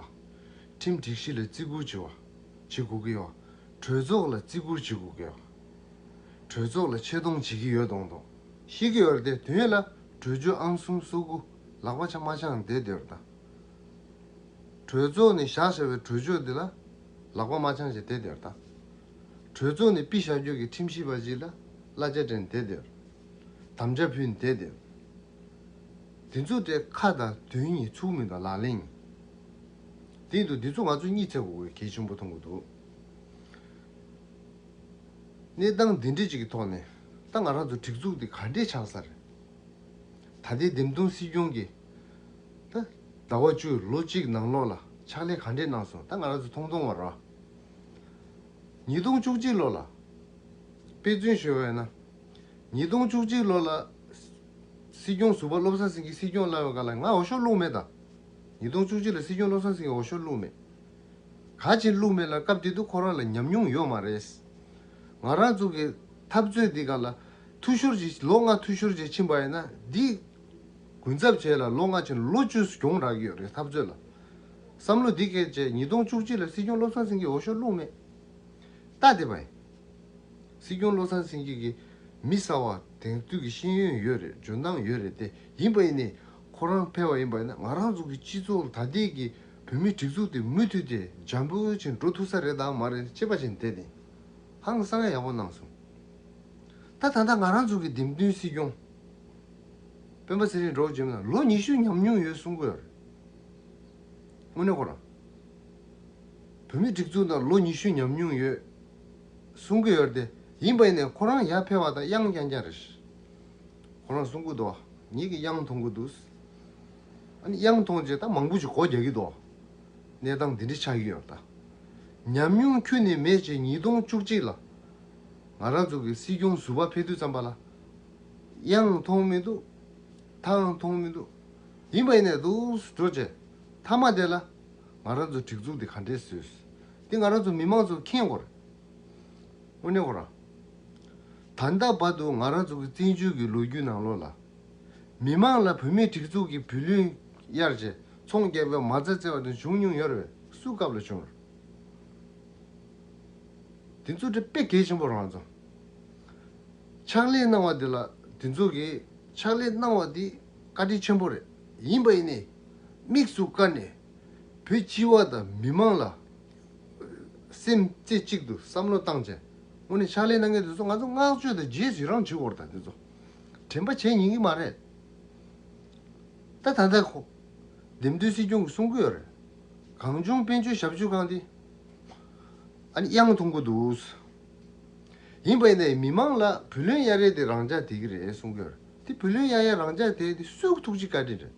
ཁྲིམས་སྒྲིག་གཞི་ལ་བརྩི་བཀུར་བྱེད་པ། བྱེད་དགོས་ཀྱི་ཡོད། གྲོས་ཚོགས་ལ་བརྩི་བཀུར་བྱེད་དགོས་ཀྱི་ཡོད། གྲོས་ཚོགས་ལ་ཆེ་མཐོང་བྱེད་ཀྱི་ཡོད་མདོག་མདོག་བཤད་ཀྱི་ཡོད་རེད་དེ་དོན་ལ་གྲོས་ཆོད་ཨང་གསུམ་སོ་དགུ་ལག་པ་འཆང་མ་འཆང་བསྡད་བསྡད་རེད་ད། གྲོས་ཚོགས་ནས་བཞག་བཞག་པའི་གྲོས་ཆོད་འདི་ལ་ལག་པ་མ་འཆང་བྱས་བསྡད་བསྡད་རེད་ད། གྲོས་ཚོགས་ནས་ཕུལ་བཞག་རྒྱུ་གི་ཁྲིམས་ཞིབ་པ་ཅིག་ལ་གླ་ཆ་སྤྲད་ནས་བསྡད་བསྡད་རེད། དམ་བཅའ་ཕུལ་ནས་བསྡད་བསྡད་རེད། དེ་ཚོ་དེ་ཁ་དང་དོན་གཉིས་ཚུགས་མི་འདུག་ལག་ལེན་གཉིས། དེ་ཡིན་དུས་འདི་ཚོ་ང་ཚོ་གཉིད་སད་དགོས་དགོས་གལ་ཆེན་པོ་མཐོང་གི་འདུག་གནས་སྟངས་འདི་འདྲ་ཅིག་གི་ཐོག་ནས་ད་ང་རང་ཚོ་སྒྲིག་འཛུགས་འདི་ག་འདྲས་ཆགས་ས་རེད། ད་ལྟའི་འདེམས་ཐོན་སྲིད་སྐྱོང་གིས་ད་ཟླ་བ་བཅུ་ལོ་གཅིག་ནང་ལོགས་ལ་ཕྱག་ལས་ག་འདྲས་གནང་སོང་ད་ང་རང་ཚོ་མཐོང་མཐོང་བ་རེད། ཉིས་སྟོང་བཅུ་གཅིག་ལོ་ལ་དཔེ་མཚོན་ཞུ་བ་ཡིན་ན། ཉིས་སྟོང་བཅུ་གཅིག་ལོ་ལ་སྲིད་སྐྱོང་ཟུར་པ་བློ་བཟང་སེང་གེ་སྲིད་སྐྱོང་ལ་ཡོད་ག་ལ་ང་འོས་ཤོག་བླུགས་མེད་ད། ཉིས་སྟོང་བཅུ་གཅིག་ལ་སྲིད་སྐྱོང་བློ་བཟང་སེང་གེ་འོས་ཤོག་བླུགས་མེད། ག་ཅིག་བླུགས་མེད་ལ་སྐབས་དེ་དུས་ཁོ་རང་ལ་ཉམས་མྱོང་ཡོད་མ་རེད། ང་རང་ཚོ་གི་འཐབ་རྩོད་འདི་ག་ལ་འཐུས་ཤོར་ཅིག་ལོ་ལྔ་འཐུས་ཤོར་ཅིག་ཕྱིན་པ་ཡིན་ན་འདི། གུན་གསབ་བྱས་ལ་ལོ་ལྔ་ཕྱིན་ལོ་བཅུ་གྱོང་རག་གི་ཡོད་རེད་འཐབ་རྩོད་ལ། བསམ་བློ་འདི་སྐད་བྱས་ཉིས་སྟོང་བཅུ་གཅིག་ལ་སྲིད་སྐྱོང་བློ་བཟང་སེང་གེ་འོས་ཤོག་བླུགས་མེད། ལྟ་བསྡད་པ་ཡིན། སྲིད་སྐྱོང་བློ་བཟང་སེང་གེ་གིས་མི་གསར་བ་དེང་དུས་ཀྱི་ཤེས་ཡོན་ཡོད་རེད། འཇོན་ཐང་ཡོད་རེད་དེ་ཡིན་པ་ཡིན་ནའི་ཁོ་རང་ཕེབས་པ་ཡིན་པ་ཡིན་ན་ང་རང་ཚོ་གི་སྤྱི་ཚོགས་ད་ལྟའི་གི་བོད་མི་སྒྲིག་འཛུགས་དེ་མུ་མཐུད་དེ་འཇམ་པོ་ཕྱིན་འགྲོ་ཐུབ་ས་རེད་དམ་མ་རེད་དཔྱད་པ་བྱས་ནས་བསྡད་དེ་ཧང་སང་ཡག་པོ་གནང་སོང་། ད་ད་ལྟ་ང་རང་ཚོ་གི་འདེམས་ཐོན་སྲིད་སྐྱོང་སྤེན་པ་ཚེ་རིང་འགྲོ་བྱེད་མིན་ལོ་ཉི་ཤུ་ཉམས་མྱོང་ཡོད་གསུང་གི་ཡོད་རེད། དངོས་གནས་ཁོ་རང་བོད་མི་སྒྲིག་འཛུགས་ནང་ལོ་ཉི་ཤུ་ཉམས་མྱོང་ཡོད་གསུང་གི་ཡོད་རེད་དེ་ཡིན་པ་ཡིན་ནའི་ཁོ་རང་ཡར་ཕེབས་པ་དང་གཡང་རྐྱང་རྐྱང་རེད། ཁོ་རང་གསུང་གི་འདུག་ངེད་ཀྱི་གཡང་མཐོང་གི་འདུག་ཨ་ནི་གཡང་མཐོང་རྗེས་ད་མང་པོ་ཞིག་སྒོ་རྒྱག་གི་འདུག་གནས་སྟངས་འདི་འདྲ་ཆགས་ཀྱི་ཡོད་ད། ཉམས་མྱོང་ཁྱོན་ནས་མེད་ཅེས་ཉིས་སྟོང་བཅུ་གཅིག་ལ་ང་རང་ཚོ་གི་སྲིད་སྐྱོང་ཟུར་པ་ཕེབས་དུས་ཙམ་པ་ལ་གཡང་མཐོང་མི་འདུག་ཐང་མཐོང་མི་འདུག་ཡིན་པ་ཡིན་ནས་འདུག་འགྲོ་རྗེས་མཐའ་མ་དེ་ལ་ང་རང་ཚོ་སྒྲིག་འཛུགས་འདི་ག་འདྲས་བཟོས། འདི་ང་རང་ཚོ་མི་མང་ཚོ་མཁྱེན་དགོས་རེད། དངོས་གནས་ཁོ་རང་། ད་ལྟ་བར་དུ་ང་རང་ཚོ་གི་བཙན་བྱོལ་གྱི་ལོ་རྒྱུས་ནང་ལོགས་ལ། མི་མང་ལ་བོད་མིའི་སྒྲིག་འཛུགས་ཀྱི་བུ་ལོན་གཡར་རྗེས་ཚོང་རྒྱག་པའི་མ་རྩ་བཙལ་བ་དེ་བྱུང་མྱོང་ཡོད་རེད་པས་སུ་སྐབས་ལ་བྱུང་རེད། དེ་ཚོ་དེ་དཔེ་གལ་ཆེན་པོ་རང་ཚོ། ཕྱག་ལས་གནང་བ་དེ་ལ་དེ་ཚོ་གིས་ཕྱག་ལས་གནང་བ་དེ་བཀའ་དྲིན་ཆེན་པོ་རེད། ཡིན་པ་ཡིན་ནའི་དམིགས་སུ་བཀར་ནས་བོད་སྤྱི་བ་དང་མི་མང་ལ་སེམས་རྩེ་གཅིག་ཏུ་བསམ་བློ་བཏང་བྱས། དངོས་གནས་ཕྱག་ལས་གནང་མཁན་དེ་ཚོ་ང་ཚོ་བསྔགས་བརྗོད་དང་རྗེས་སུ་ཡི་རང་བྱེད་དགོས་རེད། ད་དེ་ཚོ་དྲན་པ་བྱེད་ཉན་གི་མ་རེད། ད་ད་ལྟ་ཁོ་འདེམས་ཐོན་སྲིད་སྐྱོང་གིས་གསུང་གི་ཡོད་རེད། གངས་ལྗོངས་དཔལ་འབྱོར་ཞབས་ཞུ་ཁང་དེ་ཨ་ནི་གཡང་མཐོང་གི་འདུག། ཡིན་པ་ཡིན་ནའི་མི་མང་ལ་བུ་ལོན་གཡར་ཡས་དེ་རང་འཇགས་བསྡད་ཀྱི་རེད་གསུང་གི་ཡོད་རེད། དེ་བུ་ལོན་གཡར་ཡས་རང་འཇགས་བསྡད་དེ་སུའི་ཐུགས་རྗེ་བཀའ་དྲིན་རེད།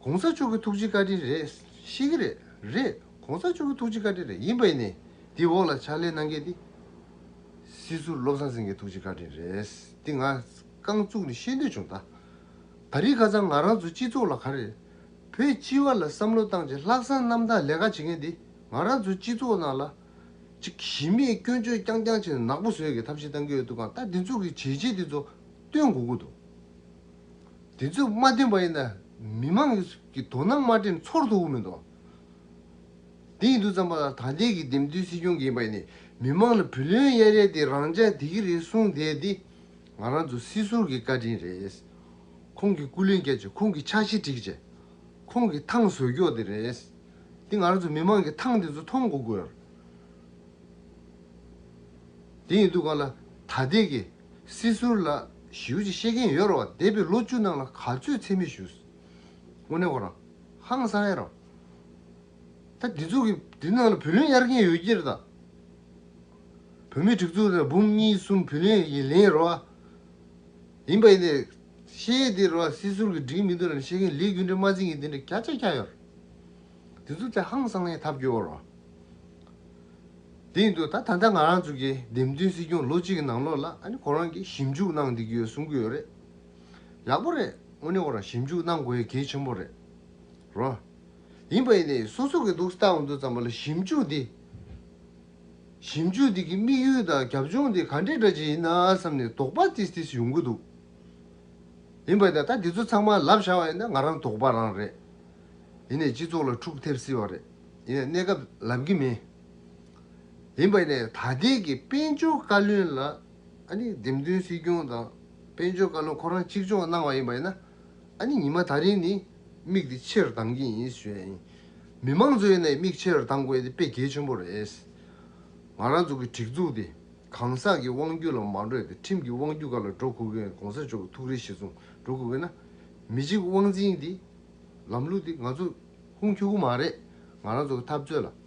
གོང་ས་མཆོག་གི་ཐུགས་རྗེ་བཀའ་དྲིན་རེད་ཤེས་ཀྱི་རེད། རེད། གོང་ས་མཆོག་གི་ཐུགས་རྗེ་བཀའ་དྲིན་རེད། ཡིན་པ་ཡིན་ནའི་དེའི་འོག་ལ་ཕྱག་ལས་གནང་མཁན་དེ་སྲིད་ཟུར་བློ་བཟང་སེང་གེའི་ཐུགས་རྗེ་བཀའ་དྲིན་རེད། དེ་ང་རྐང་བཙུགས་ནས་བཤད་འདོད་བྱུང་། ད་ད་རེས་ཁ་སང་ང་རང་ཚོ་སྤྱི་ཚོགས་ལ་ག་རེ་རེད། བོད་སྤྱི་བ་ལ་བསམ་བློ་བཏང་བྱས་ལྷག་བསམ་རྣམ་དག་ལས་ཀ་བྱེད་མཁན་དེ་ང་རང་ཚོ་སྤྱི་ཚོགས་ནང་ལ་ཅིག་གཞི་མེད་སྐྱོན་བརྗོད་རྐྱང་རྐྱང་བྱས་ནས་ནག་པོ་བཟོ་ཡས་ཀྱི་ཐབས་ཤེས་བཏང་གི་ཡོད་དུས་གང་ལྟར་དེ་ཚོ་གི་བྱས་རྗེས་དེ་ཚོ་སྟོན་དགོས་ཀྱི་འདུག། དེ་ཚོ་མ་སྟོན་པ་ཡིན་ན་མི་མང་གི་དོ་སྣང་མ་སྤྲད་ན་ཚོར་ཐུབ་ཀྱི་མི་འདུག། དེ་ཡིན་དུས་ཙམ་པ་ལ་ད་ལྟའི་གི་འདེམས་ཐོན་སྲིད་སྐྱོང་གིས་ཡིན་པ་ཡིན་ནའི་མི་མང་ལ་བུ་ལོན་གཡར་ཡས་དེ་རང་འཇགས་བསྡད་ཀྱི་རེད་གསུངས་བསྡད་དེ་ང་རང་ཚོ་སྲིད་ཟུར་གྱི་བཀའ་དྲིན་རེད། ཁོང་གིས་སྐུ་ལས་བསྐྱལ་བྱས་ཁོང་གིས་འཆར་གཞི་བསྒྲིགས་བྱས་ཁོང་གིས་ཐང་བཟོ་རྒྱུ་དེ་རེད། དེ་ང་རང་ཚོ་མི་མང་གིས་ཐང་དེ་ཚོ་མཐོང་དགོས་ཀྱི་ཡོད་རེད། དེ་ཡིན་དུས་གང་ལ་ད་ལྟའི་གི་སྲིད་ཟུར་ལ་ཞེ་པོ་ཅིག་བཤད་མཁན་ཡོད་རེད་བ། འདས་པའི་ལོ་བཅུ་ནང་ལ་ག་ཚོད་མཚན་སྨད་ཞུས། དངོས་གནས་ཁོ་རང་ཧང་སང་ཡ་རེད། ད་འདི་ཚོ་གི་འདི་ནང་ལ་བུ་ལོན་གཡར་མཁན་ཡོད་ཀྱི་རེད་ད། བོད་མིའི་སྒྲིག་འཛུགས་ལ་འབུམ་གཉིས་གསུམ་བུ་ལོན་ཡིན་ལེན་རོ། ཡིན་པ་ཡིན་ནའི་བཤད་ཡས་འདི་རོ་སྲིད་ཟུར་གྱི་འགྲིག་མི་འདུག་ལབ་བཤད་མཁན་ལས་རྒྱུ་འབྲས་མ་འཛིན་མཁན་འདི་འདྲ་བརྒྱ་ཆ་བརྒྱ་ཡོད་རེད། འདི་ཚོ་ཚེ་ཧང་སང་ནས་ཐབས་སྐྱོ་བོ་རོ། དེ་ཡིན་དུས་ད་ད་ལྟ་ང་རང་ཚོ་གི་འདེམས་ཐོན་སྲིད་སྐྱོང་ལོ་གཅིག་གི་ནང་ལོགས་ལ་ཨ་ནི་ཁོ་རང་གིས་ཞིབ་འཇུག་གནང་བསྡད་ཀྱི་ཡོད་གསུང་གི་ཡོད་རེད། ཡག་པོ་རེད། དངོས་གནས་ཁོ་རང་ཞིབ་འཇུག་གནང་དགོས་ཡ་གལ་ཆེན་པོ་རེད། རོ། ཡིན་པ་ཡིན་ནའི་སོ་སོ་གི་འདུག་སེ་ལྟ་འོང་དུས་ཙམ་པ་ལ་ཞིབ་འཇུག་འདི། ཞིབ་འཇུག་འདི་གི་དམིགས་ཡུལ་དང་རྒྱབ་ལྗོངས་འདི་ག་འདྲའི་འདྲ་ཅིག་ཡིན་ན་བསམ་ནས་དོགས་པ་ཏིས་ཏིས་ཡོང་གི་འདུག། ཡིན་པ་ཡིན་ན་ད་འདི་ཚོ་ཚང་མ་ལབ་བཞག་པ་ཡིན་ན་ང་རང་དོགས་པ་རང་རེད། ཡིན་ནའི་སྤྱི་ཚོགས་ལ་འཁྲུག་ཐེབས་སྲིད་པ་རེད། ཡིན་ནའི་གནས་སྐབས་ལབ་གི་མེད། ཡིན་པ་ཡིན་ནའི་ད་ལྟའི་གི་དཔལ་འབྱོར་བཀའ་བློན་ལ། ཨ་ནི་འདེམས་ཐོན་སྲིད་སྐྱོང་དང་དཔལ་འབྱོར་བཀའ་བློན་ཁོ་རང་གཅིག་ལྕོགས་གནང་བ་ཡིན་པ་ཡིན་ན། ཨ་ནི་ཉི་མ་ད་རིང་ནི་མིག་དེ་ཆེ་རུ་གཏང་གི་ཡིན་ཞུ་ཡ་ཡིན། མི་མང་ཚོ་ཡིན་ནའི་མིག་ཆེ་རུ་གཏང་དགོས་ཡ་དེ་དཔེ་གལ་ཆེན་པོ་རེད། ང་རང་ཚོ་གི་སྒྲིག་འཛུགས་དེ་གང་ཟག་གི་དབང་སྒྱུར་ལ་མ་འགྲོ་ཡ་དེ་ཁྲིམས་ཀྱི་དབང་སྒྱུར་སྒང་ལ་འགྲོ་དགོས་ཀྱི་ཡོད། གོང་ས་མཆོག་གི་ཐུགས་རེ་གཞིར་བཟུང་འགྲོ་དགོས་ཀྱི་ཡོད་ན། མི་གཅིག་དབང་འཛིན་དེ་ལམ་ལུགས་དེ་ང་ཚོ་ཧུང་འཁྱུག་གི་མ་རེད། ང་རང་ཚོ་གི་འཐབ་རྩོད་ལ།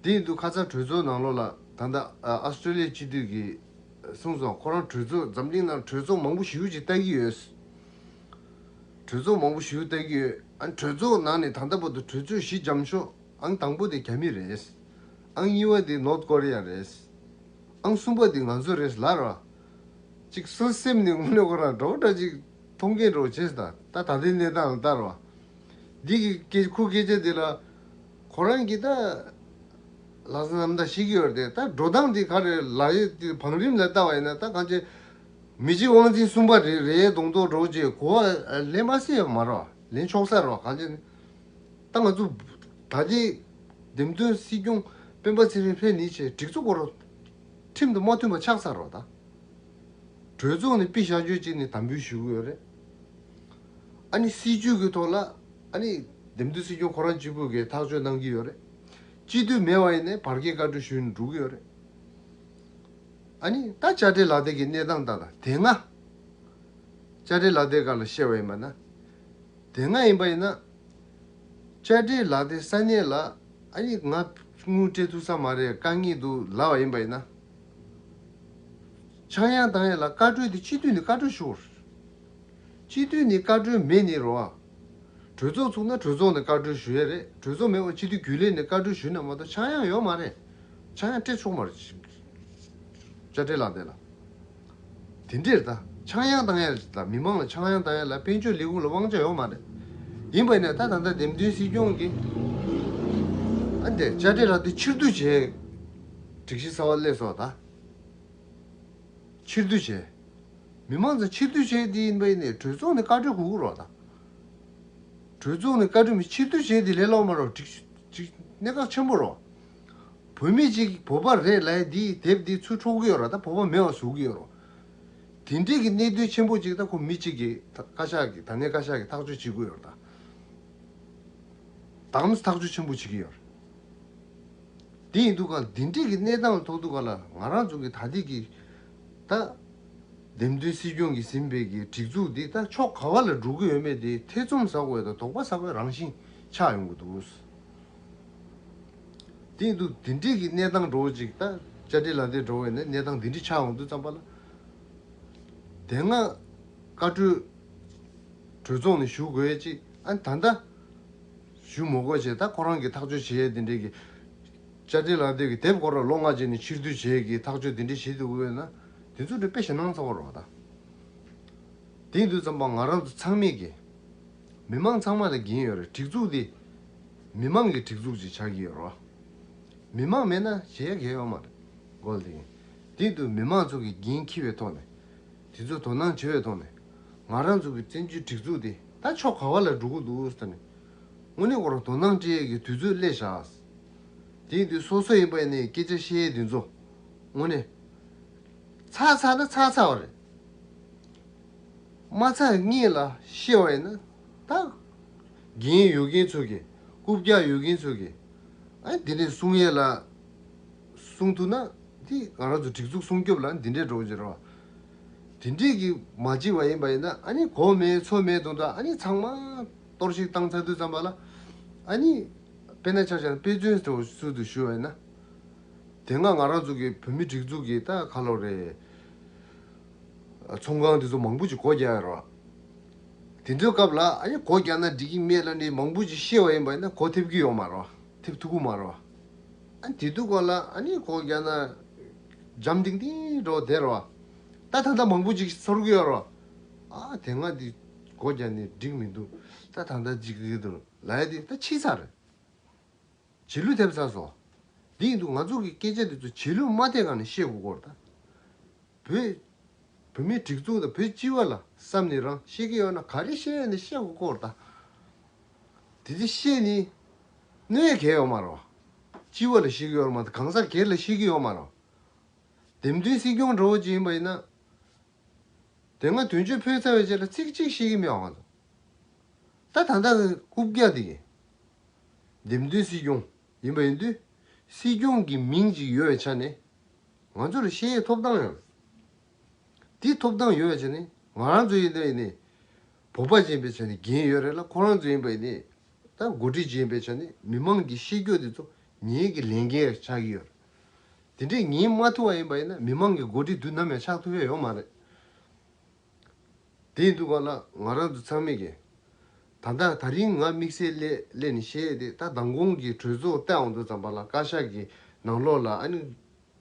དེ་ཡིན་དུས་ཁ་སང་གྲོས་ཚོགས་ནང་ལོགས་ལ་ད་ལྟ་ཨ་ཨ་སི་ཀྲོ་ལི་ཡའི་སྤྱི་འཐུས་ཀྱིས་གསུངས་སོང་། ཁོ་རང་གྲོས་ཚོགས་འཛམ་གླིང་ནང་གྲོས་ཚོགས་མང་པོ་ཞེ་པོ་ཅིག་ལྟ་གི་ཡོད། གྲོས་ཚོགས་མང་པོ་ཞེ་པོ་ལྟ་གི་ཡོད། ཨ་གྲོས་ཚོགས་ནང་ནས་ད་ལྟ་བར་དུ་གྲོས་ཚོགས་བཞི་འཇམ་ཤོས་ཨང་དང་པོ་དེ་རྒྱ་མི་རེད། ཨང་གཉིས་པ་དེ་ནོར་ཐ་ཀོ་རི་ཡ་རེད། ཨང་གསུམ་པ་དེ་ང་ཚོ་རེད་ལབ་ར། ཅིག་སོ་སེམས་ནས་དངོས་གནས་ཁོ་རང་འགྲོ་འདྲ་ཅིག་མཐོང་མཁན་འདྲ་བོ་བྱས་སོང་། ད་ད་ལྟའི་གནས་སྟངས་ལ་ལྟ་ར། འདི་གི་སྐད་ཁོ་སྐད་ཆ་འདི་ལ་ཁོ་རང་གིས་ད་ལྷག་བསམ་རྣམ་དག་བཤད་ཀྱི་ཡོད་རེད་དེ། ད་འགྲོ་སྟངས་འདི་ག་རེ་ལབ་ཡས་དེ་བང་རིམ་ལ་ལྟ་བ་ཡིན་ན་ད་གང་ཅི་མི་གཅིག་དབང་འཛིན་གསུམ་པ་རེད་རེད་མདོག་མདོག་འདྲ་བོ་ཅིག་གོ་བ་ལེན་མ་སྲིད་ཡོད་མ་རེད། ལེན་ཆོག་ས་རེད། གང་ཅི་ད་ང་ཚོ་ད་ལྟའི་འདེམས་ཐོན་སྲིད་སྐྱོང་སྤེན་པ་ཚེ་རིང་ཕེབས་ནས་བྱས་སྒྲིག་འཛུགས་སྐོར་ཁྲིམས་དང་མ་མཐུན་པ་ཆགས་ཚར་རོགས་ད། གྲོས་ཚོགས་ནས་ཕུད་བཞག་རྒྱུ་གཅིག་ནས་དམ་འབུལ་ཞུ་གི་ཡོད་རེད། ཨ་ནི་སྲིད་ཇུས་ཀྱི་ཐོག་ལ་ཨ་ནི་འདེམས་ཐོན་སྲིད་སྐྱོང་ཁོ་རང་གཅིག་པུ་གིས་ཐག་གཅོད་གནང་གི་ཡོད་རེད། སྤྱི་འཐུས་མེད་པ་ཡིན་ནའི་བར་བརྒལ་བཀའ་འཁྲོལ་ཞུས་ནས་འགྲོ་གི་ཡོད་རེད། ཨ་ནི་ད་དཔྱ་ཁྲལ་ལག་དེབ་ཀྱི་གནས་སྟངས་ད་ད་དེ་སྔ་དཔྱ་ཁྲལ་ལག་དེབ་སྒང་ལ་བཤད་པ་ཡིན་པ་ན། དེ་སྔ་ཡིན་པ་ཡིན་ན། དཔྱ་ཁྲལ་ལག་དེབ་ས་གནས་ལ་ཨ་ནི་ང་དངུལ་སྤྲད་ཐུབ་ས་མ་རེད། དཀའ་ངལ་འདུག་ལབ་པ་ཡིན་པ་ཡིན་ན། ཆག་ཡང་བཏང་ཡ་ལ་བཀའ་འཁྲོལ་དེ་སྤྱི་འཐུས་ནས་བཀའ་འཁྲོལ་ཞུ་དགོས་རེད། སྤྱི་འཐུས་ནས་བཀའ་འཁྲོལ་མེད་ནི་རོ། གྲོས་ཚོགས་ཚུགས་ན་གྲོས་ཚོགས་ནས་བཀའ་འཁྲོལ་ཞུ་ཡ་རེད། གྲོས་ཚོགས་མེད་པར་སྤྱི་འཐུས་རྒྱུན་ལས་ནས་བཀའ་འཁྲོལ་ཞུས་ན་མ་གཏོགས་ཆག་ཡང་ཡོད་མ་རེད། ཆག་ཡང་སྤྲད་ཆོག་མ་རེད། དཔྱ་ཁྲལ་ལག་དེབ་ལ། དེ་འདྲས་ད་ཆག་ཡང་བཏང་ཡ་ལ་མི་མང་ལ་ཆག་ཡང་བཏང་ཡ་ལ་དཔལ་འབྱོར་ལས་ཁུངས་ལ་དབང་ཆ་ཡོད་མ་རེད། ཡིན་པ་ཡིན་ན་ད་ད་ལྟ་འདེམས་ཐོན་སྲིད་སྐྱོང་གིས་ཨ་འདི་དཔྱ་ཁྲལ་ལག་དེབ་ཕྱིར་བསྡུ་བྱས། སྒྲིག་གཞི་གསར་པ་སླེབས་སོང་ད། ཕྱིར་བསྡུ་བྱས། མི་མང་ཚོ་ཕྱིར་བསྡུ་བྱས་དེ་ཡིན་པ་ཡིན་ནའི་གྲོས་ཚོགས་ནས་བཀའ་འཁྲོལ་དགོས་ཀྱི་རེད་ད། གྲོས་ཚོགས་ནས་བཀའ་འཁྲོལ་མི་ཕྱིར་བསྡུ་བྱས་དེ་ལས་སླ་པོ་མ་རེད། སྒྲིག་སྒྲིག་གནད་འགག་ཆེན་པོ་རེད། བོད་མི་གཅིག་བོད་པ་རེད་ལབ་ཡ་འདིའི་དེབ་འདི་ཚུར་འཕྲོག་གི་ཡོད་ར། ད་བོད་པ་མེད་པ་བཟོ་གི་ཡོད་ར། དེ་འདྲས་ཀྱི་གནད་དོན་ཆེན་པོ་ཅིག་ད་ཁོ་མི་གཅིག་གིས་ད་བཀའ་ཤག་གིས་ད་ནས་བཀའ་ཤག་གིས་ཐག་གཅོད་བྱེད་དགོས་ཡོད་ར། ད་དམ་ཐག་གཅོད་ཆེན་པོ་བྱེད་ཀྱི་ཡོད་ར། དེ་ཡིན་དུས་ག་འདི་འདྲས་ཀྱི་གནས་སྟངས་ལ་ཐུག་དུས་ག་ལ་ང་རང་ཚོ་གི་ད་ལྟའི་གི་ད་འདེམས་ཐོན་སྲིད་སྐྱོང་གིས་ཟིན་པའི་གི་སྒྲིག་འཛུགས་འདི་ད་ཕྱོགས་ག་བ་ལ་འགྲོ་གི་ཡོད་མེད་དེ་ཐེ་ཚོམ་ཟ་དགོས་དང་དོགས་པ་ཟ་དགོས་རང་བཞིན་ཆགས་ཡོང་གི་འདུག་དེ་ཡིན་དུས་འདི་འདྲས་ཀྱི་གནས་སྟངས་འགྲོ་ཅིག་ད་བཅར་འདྲི་ལག་དེབ་འགྲོ་བས་ནས་གནས་སྟངས་འདི་འདྲས་ཆགས་ཡོང་དུས་ཙམ་པ་ལ། དེ་སྔ་བཀའ་འཁྲོལ་གྲོས་ཚོགས་ནས་ཞུ་དགོས་ཅིག་ཨ་ད་ལྟ་ཞུ་མ་དགོས་བྱས། ད་ཁོ་རང་གིས་ཐག་གཅོད་བྱེད་ཡས་འདི་འདྲས་ཀྱི་བཅར་འདྲི་ལག་དེབ་ཀྱི་དེབ་ཁོ་རང་ལོ་ལྔ་རྗེས་ནས་ཕྱིར་བསྡུ་བྱེད་ཀྱི་ཐག་གཅོད་འདི་འདྲས་བྱེད་འདུག་ཡོད་ན། དེ་ཚོ་འདྲ་དཔེ་ཞེད་སྣང་ཚ་བོ་རེད་བ་ད། དེ་ཡིན་དུས་ཙམ་པ་ང་རང་ཚོ་ཚང་མས་ཀྱི་མི་མང་ཚང་མ་ལ་འགན་ཡོད་རེད། སྒྲིག་འཛུགས་འདི་མི་མང་གི་སྒྲིག་འཛུགས་ཅིག་ཆགས་ཀྱི་ཡོད་རེད་བ། མི་མང་མེད་ན་བྱེད་ཡ་གལ་ཡོད་མ་རེད། གོ་ལ་དེ་ཡིན། དེ་ཡིན་དུས་མི་མང་ཚོ་གི་འགན་འཁྱེར་བའི་ཐོག་ནས་དེ་ཚོ་དོ་སྣང་བྱེད་པའི་ཐོག་ནས་ང་རང་ཚོ་གི་བཙན་བྱོལ་སྒྲིག་འཛུགས་འདི་ད་ཕྱོགས་ག་བ་ལ་འགྲོ་གི་འདུག་ཟེར་ནས་དངོས་གནས་ཁོ་རང་དོ་སྣང་སྤྲད་ཡས་ཀྱི་དུས་ཚོད་སླེབས་བཞག་དེ་ཡིན་དུས་སོ་སོ་ཡིན་པ་ཡིན་ནའི་སྐད་ཆ་བཤད་ཡས་འདི་ཚོ་དངོས་གནས་ཚར་ཚར་ན་ཚར་ཚར་བ་རེད། མ་ཚར་སྔོན་ལ་བཤད་པ་ཡིན་ན་ད་འགན་ཡོད་མཁན་ཚོ་གིས་རྐུབ་བཀྱག་ཡོད་མཁན་ཚོ་གིས་ཨ་འདི་ནས་གསུང་ཡས་ལ་གསུང་ཐུབ་ན་འདི་ང་རང་ཚོ་སྒྲིག་འཛུགས་སྲུང་སྐྱོབ་ལ་འདི་འདྲའི་འགྲོ་གི་རེད་བ། དེ་འདྲས་ཀྱི་མ་བྱེད་པ་ཡིན་པ་ཡིན་ན་ཨ་ནི་གོ་མེད་ཚོད་མེད་དུ་འདྲ་ཨ་ནི་ཚང་མ་གཏོར་བཤིག་བཏང་ཚར་དུས་ཙམ་པ་ལ་ཨ་ནི་དཔེར་ན་ཆ་བཞག་ན་དཔེ་མཚོན་དུ་ཚུལ་དུ་ཞུ་བ་ཡིན་ན། དེ་སྔ་ང་རང་ཚོ་གི་བོད་མི་སྒྲིག་འཛུགས་ཀྱི་ད་ཁ་ལོ་རེད། ཚོང་ཁང་དེ་ཚོ་མང་པོ་ཅིག་སྒོ་རྒྱག་ཡ་རོ། དེ་ཚོའི་སྐབས་ལ་ཨ་ནི་སྒོ་རྒྱག་ན་འགྲིག་གི་མེད་ལ་ནི་མང་པོ་ཅིག་བཤད་པ་ཡིན་པ་ཡིན་ན་སྒོ་ཐེབས་ཀྱི་ཡོད་མ་རོ། ཐེབས་ཐུབ་ཀྱི་མ་རོ། ཨ་དེ་དུས་སྐོར་ལ་ཨ་ནི་སྒོ་རྒྱག་ན་འཇམ་ཐིང་ཐིང་འགྲོ་བསྡད་རོ། ད་ད་ལྟ་མང་པོ་ཅིག་ཚོར་གི་ཡོད་རོ། ཨ་དེ་སྔ་འདི་སྒོ་རྒྱག་ནས་འགྲིག་མི་འདུག་ད་ད་ལྟ་ཅིག་འགྲིག་འདུག་ལབ་ཡ་དེ་ད་ཕྱིས་ཚར་རེད། རྗེས་ལུས་ཐེབས་ཚར་སོང་། འདི་ཡིན་དུས་ང་ཚོ་གི་སྐད་ཆ་འདི་ཚོ་རྗེས་ལུས་མ་ཐེབས་གོང་ནས་བཤད་དགོས་སྐོར་དང་། བོད། བོད་མིའི་སྒྲིག་འཛུགས་དང་བོད་སྤྱི་པ་ལ་བསམ་ནས་རང་བཤད་ཀྱི་ཡོད་ན་ག་རེ་བཤད་ཡོད་ན་བཤད་དགོས་སྐོར་དང་། དེ་དེ་བཤད་ནི་གནོད་ཡ་གལ་ཡོད་མ་རེད་བ། སྤྱི་པ་ལ་བཤད་ཀྱི་ཡོད་མ་རེད། གང་ཟག་སྒེར་ལ་བཤད་ཀྱི་ཡོད་མ་རེད་བ། འདེམས་ཐོན་སྲིད་སྐྱོང་འདྲ་བོ་ཅིག་ཡིན་པ་ཡིན་ན། དེ་སྔ་དོན་གཅོད་ཕུད་ཚར་བའི་རྗེས་ལ་ཚིག་གཅིག་བཤད་ཀྱི་མེད་བ་ང་ཚོ། ད་ད་ལྟ་གི་རྐུབ་བཀྱག་དེ་གི་འདེམས་ཐོན་སྲིད་སྐྱོང་ཡིན་པ་ཡིན་དུས་སྲིད་སྐྱོང་གི་མིང་ཅིག་ཡོད་པའི་ཆ་ནས་ང་ཚོ་ལ་བཤད་ཡས་ཐོབ་ཐང་ཡོད། དེ་ཐོབ་ཐང་ཡོད་པའི་ཆ་ནས་ང་རང་ཚོ་ཡིན་ན་ཡིན་ནས་བོད་པ་ཅིག་ཡིན་པའི་ཆ་ནས་འགན་ཡོད་རེད་ལ། ཁོ་རང་ཚོ་ཡིན་པ་ཡིན་ནས་ད་འགོ་ཁྲིད་ཅིག་ཡིན་པའི་ཆ་ནས་མི་མང་གི་ཤེས་རྒྱུ་དེ་ཚོ་ངེད་ཀྱི་ལས་འགན་ཆགས་ཀྱི་ཡོད་རེད། དེ་འདྲས་ངེས་མ་ཐུབ་པ་ཡིན་པ་ཡིན་ན་མི་མང་གི་འགོ་ཁྲིད་དུས་ནམ་ཡང་ཆགས་ཐུབ་ཡ་ཡོད་མ་རེད། དེ་ཡིན་དུས་ག་ལ་ང་རང་ཚོ་ཚང་མས་ཀྱི་ད་ལྟ་ད་རིང་ང་དམིགས་བསལ་སླེ་སླེ་ནས་བཤད་ཡས་དེ་ད་མདང་དགོང་གི་གྲོས་ཚོགས་བལྟ་འོང་དུས་ཙམ་པ་ལ་བཀའ་ཤག་གི་ནང་ལོགས་ལ་ཨ་ནི་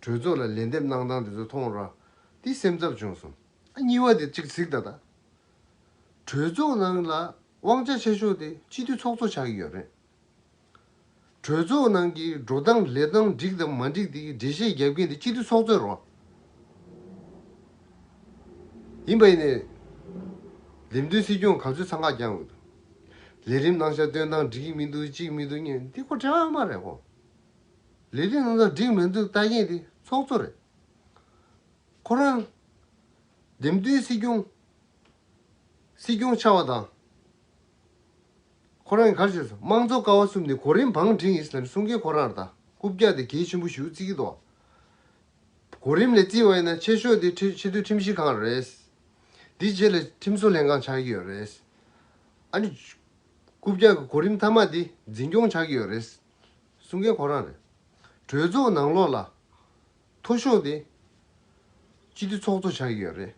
གྲོས་ཚོགས་ལ་ལན་འདེབས་གནང་སྟངས་དེ་ཚོ་མཐོང་ར་དེ་སེམས་འཚབ་བྱུང་སོང་། ཨ་གཉིས་པ་དེ་གཅིག་གཟིགས་ད་ད། གྲོས་ཚོགས་ནང་ལ་དབང་ཆ་ཆེ་ཤོས་དེ་སྤྱི་འཐུས་ཚོགས་གཙོ་ཆགས་ཀྱི་ཡོད་རེད། གྲོས་ཚོགས་ནང་གི་འགྲོ་སྟངས་ལས་སྟངས་འགྲིག་དང་མ་འགྲིག་དེ་གི་འགྲེལ་བཤད་རྒྱབ་མཁན་དེ་སྤྱི་འཐུས་ཚོགས་གཙོ་རོ། ཡིན་པ་ཡིན་ནའི། འདེམས་ཐོན་སྲིད་སྐྱོང་ག་ཚོད་འཚང་ཁ་རྒྱག་འོས་འདུག་ལས་རིམ་ནང་བཞིན་སྟོན་སྟངས་འགྲིག་གི་མི་འདུག་གཅིག་མི་འདུག་གཉིས་འདི་ཁོ་འབྲེལ་བ་མ་རེད་ཁོ། ལས་རིམ་ནང་བཞིན་འགྲིག་མི་འདུག་ལྟ་མཁན་དེ་ཚོགས་གཙོ་རེད། ཁོ་རང་འདེམས་ཐོན་སྲིད་སྐྱོང་། སྲིད་སྐྱོང་ཆགས་པ་དང་། ཁོ་རང་གིས་ག་རེ་བྱས་སོང་། དམངས་གཙོ་ཀ་བ་གསུམ་ནི་གོ་རིམ་བང་བསྒྲིགས་ཡིན་ཟེར་ནས་གསུང་མཁན་ཁོ་རང་རེད་ད། རྐུབ་བཀྱག་དེ་གལ་ཆེན་པོ་ཞིག་བརྩི་གི་འདུག་གོ་རིམ་ལ་བརྩིས་པ་ཡིན་ན་ཆེ་ཤོས་དེ་ཁྲི་ཆེས་མཐོའི་ཁྲིམས་ཞིབ་ཁང་རེད། དེའི་རྗེས་ལ་ཁྲིམས་བཟོ་ལྷན་ཁང་ཆགས་ཀྱི་ཡོད་རེད། ཨ་ནི། རྐུབ་བཀྱག་གི་གོ་རིམ་མཐའ་མ་དེ་འཛིན་སྐྱོང་ཆགས་ཀྱི་ཡོད་རེད། གསུང་མཁན་ཁོ་རང་རེད། གྲོས་ཚོགས་ནང་ལོགས་ལ། མཐོ་ཤོས་དེ། སྤྱི་འཐུས་ཚོགས་གཙོ་ཆགས་ཀྱི་ཡོད་རེད།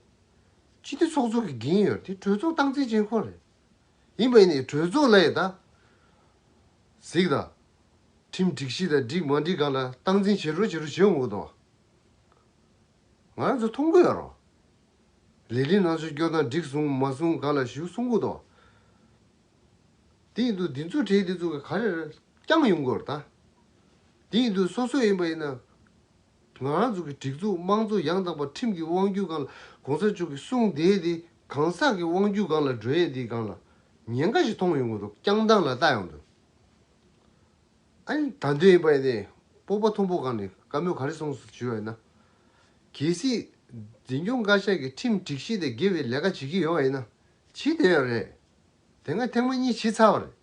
སྤྱི་འཐུས་ཚོགས་གཙོ་གི་འགན་ཡོད་དེ་གྲོས་ཚོགས་སྟངས་འཛིན་བྱེད་ཁོ་རེད། ཡིན་པ་ཡིན་ནའི་གྲོས་ཚོགས་ལ་ཡི་ད། གཟིགས་དང་། ཁྲིམས་སྒྲིག་གཞི་དང་འགྲིག་མ་འགྲིག་སྒང་ལ་སྟངས་འཛིན་བྱེད་རོགས་བྱེད་རོགས་བྱེད་འོང་གི་འདུག་ང་རང་ཚོ་མཐོང་གི་ཡོད་རོ། ལས་རིམ་ནང་ཆོས་སྐྱོར་སྟངས་འགྲིག་སོང་མ་སོང་སྒང་ལ་ཞུ་གསུང་གི་འདུག་དེ་ཡིན་དུས་འདི་ཚོ་གྲས་འདི་ཚོ་གི་ག་རེ་རེ་རྐྱང་ཡོང་གི་ཡོད་རེད་ད། དེ་ཡིན་དུས་སོ་སོ་ཡིན་པ་ཡིན་ན། ང་རང་ཚོ་གི་སྒྲིག་འཛུགས་དམངས་གཙོ་ཡང་དག་པ་ཁྲིམས་ཀྱི་དབང་སྒྱུར་སྒང་ལ་གོང་ས་མཆོག་གིས་གསུངས་བསྡད་དེ་གང་ཟག་གི་དབང་སྒྱུར་སྒང་ལ་འགྲོ་ཡས་དེའི་སྒང་ལ་ཉེན་ཁ་ཞིག་མཐོང་ཡོང་གི་འདུག་རྐྱང་ཐང་ལ་ལྟ་ཡོང་དུས། ཨ་ནི་ད་འདོད་ཡིན་པ་ཡིན་ནའི། སྤོབས་པ་མཐོན་པོ་སྒང་ནས་བཀའ་མོལ་ག་རེ་གསུངས་སོང་ཞུས་པ་ཡིན་ན། གལ་སྲིད་འཛིན་སྐྱོང་བཀའ་ཤག་གིས་ཁྲིམས་སྒྲིག་གཞི་དང་འགལ་བའི་ལས་ཀ་བྱེད་ཀྱི་ཡོད་པ་ཡིན་ན། བྱེད་བསྡད་ཡོད་རེད། དེ་སྔ་ཐེངས་མ་གཉིས་བྱས་ཚར་བ་རེད།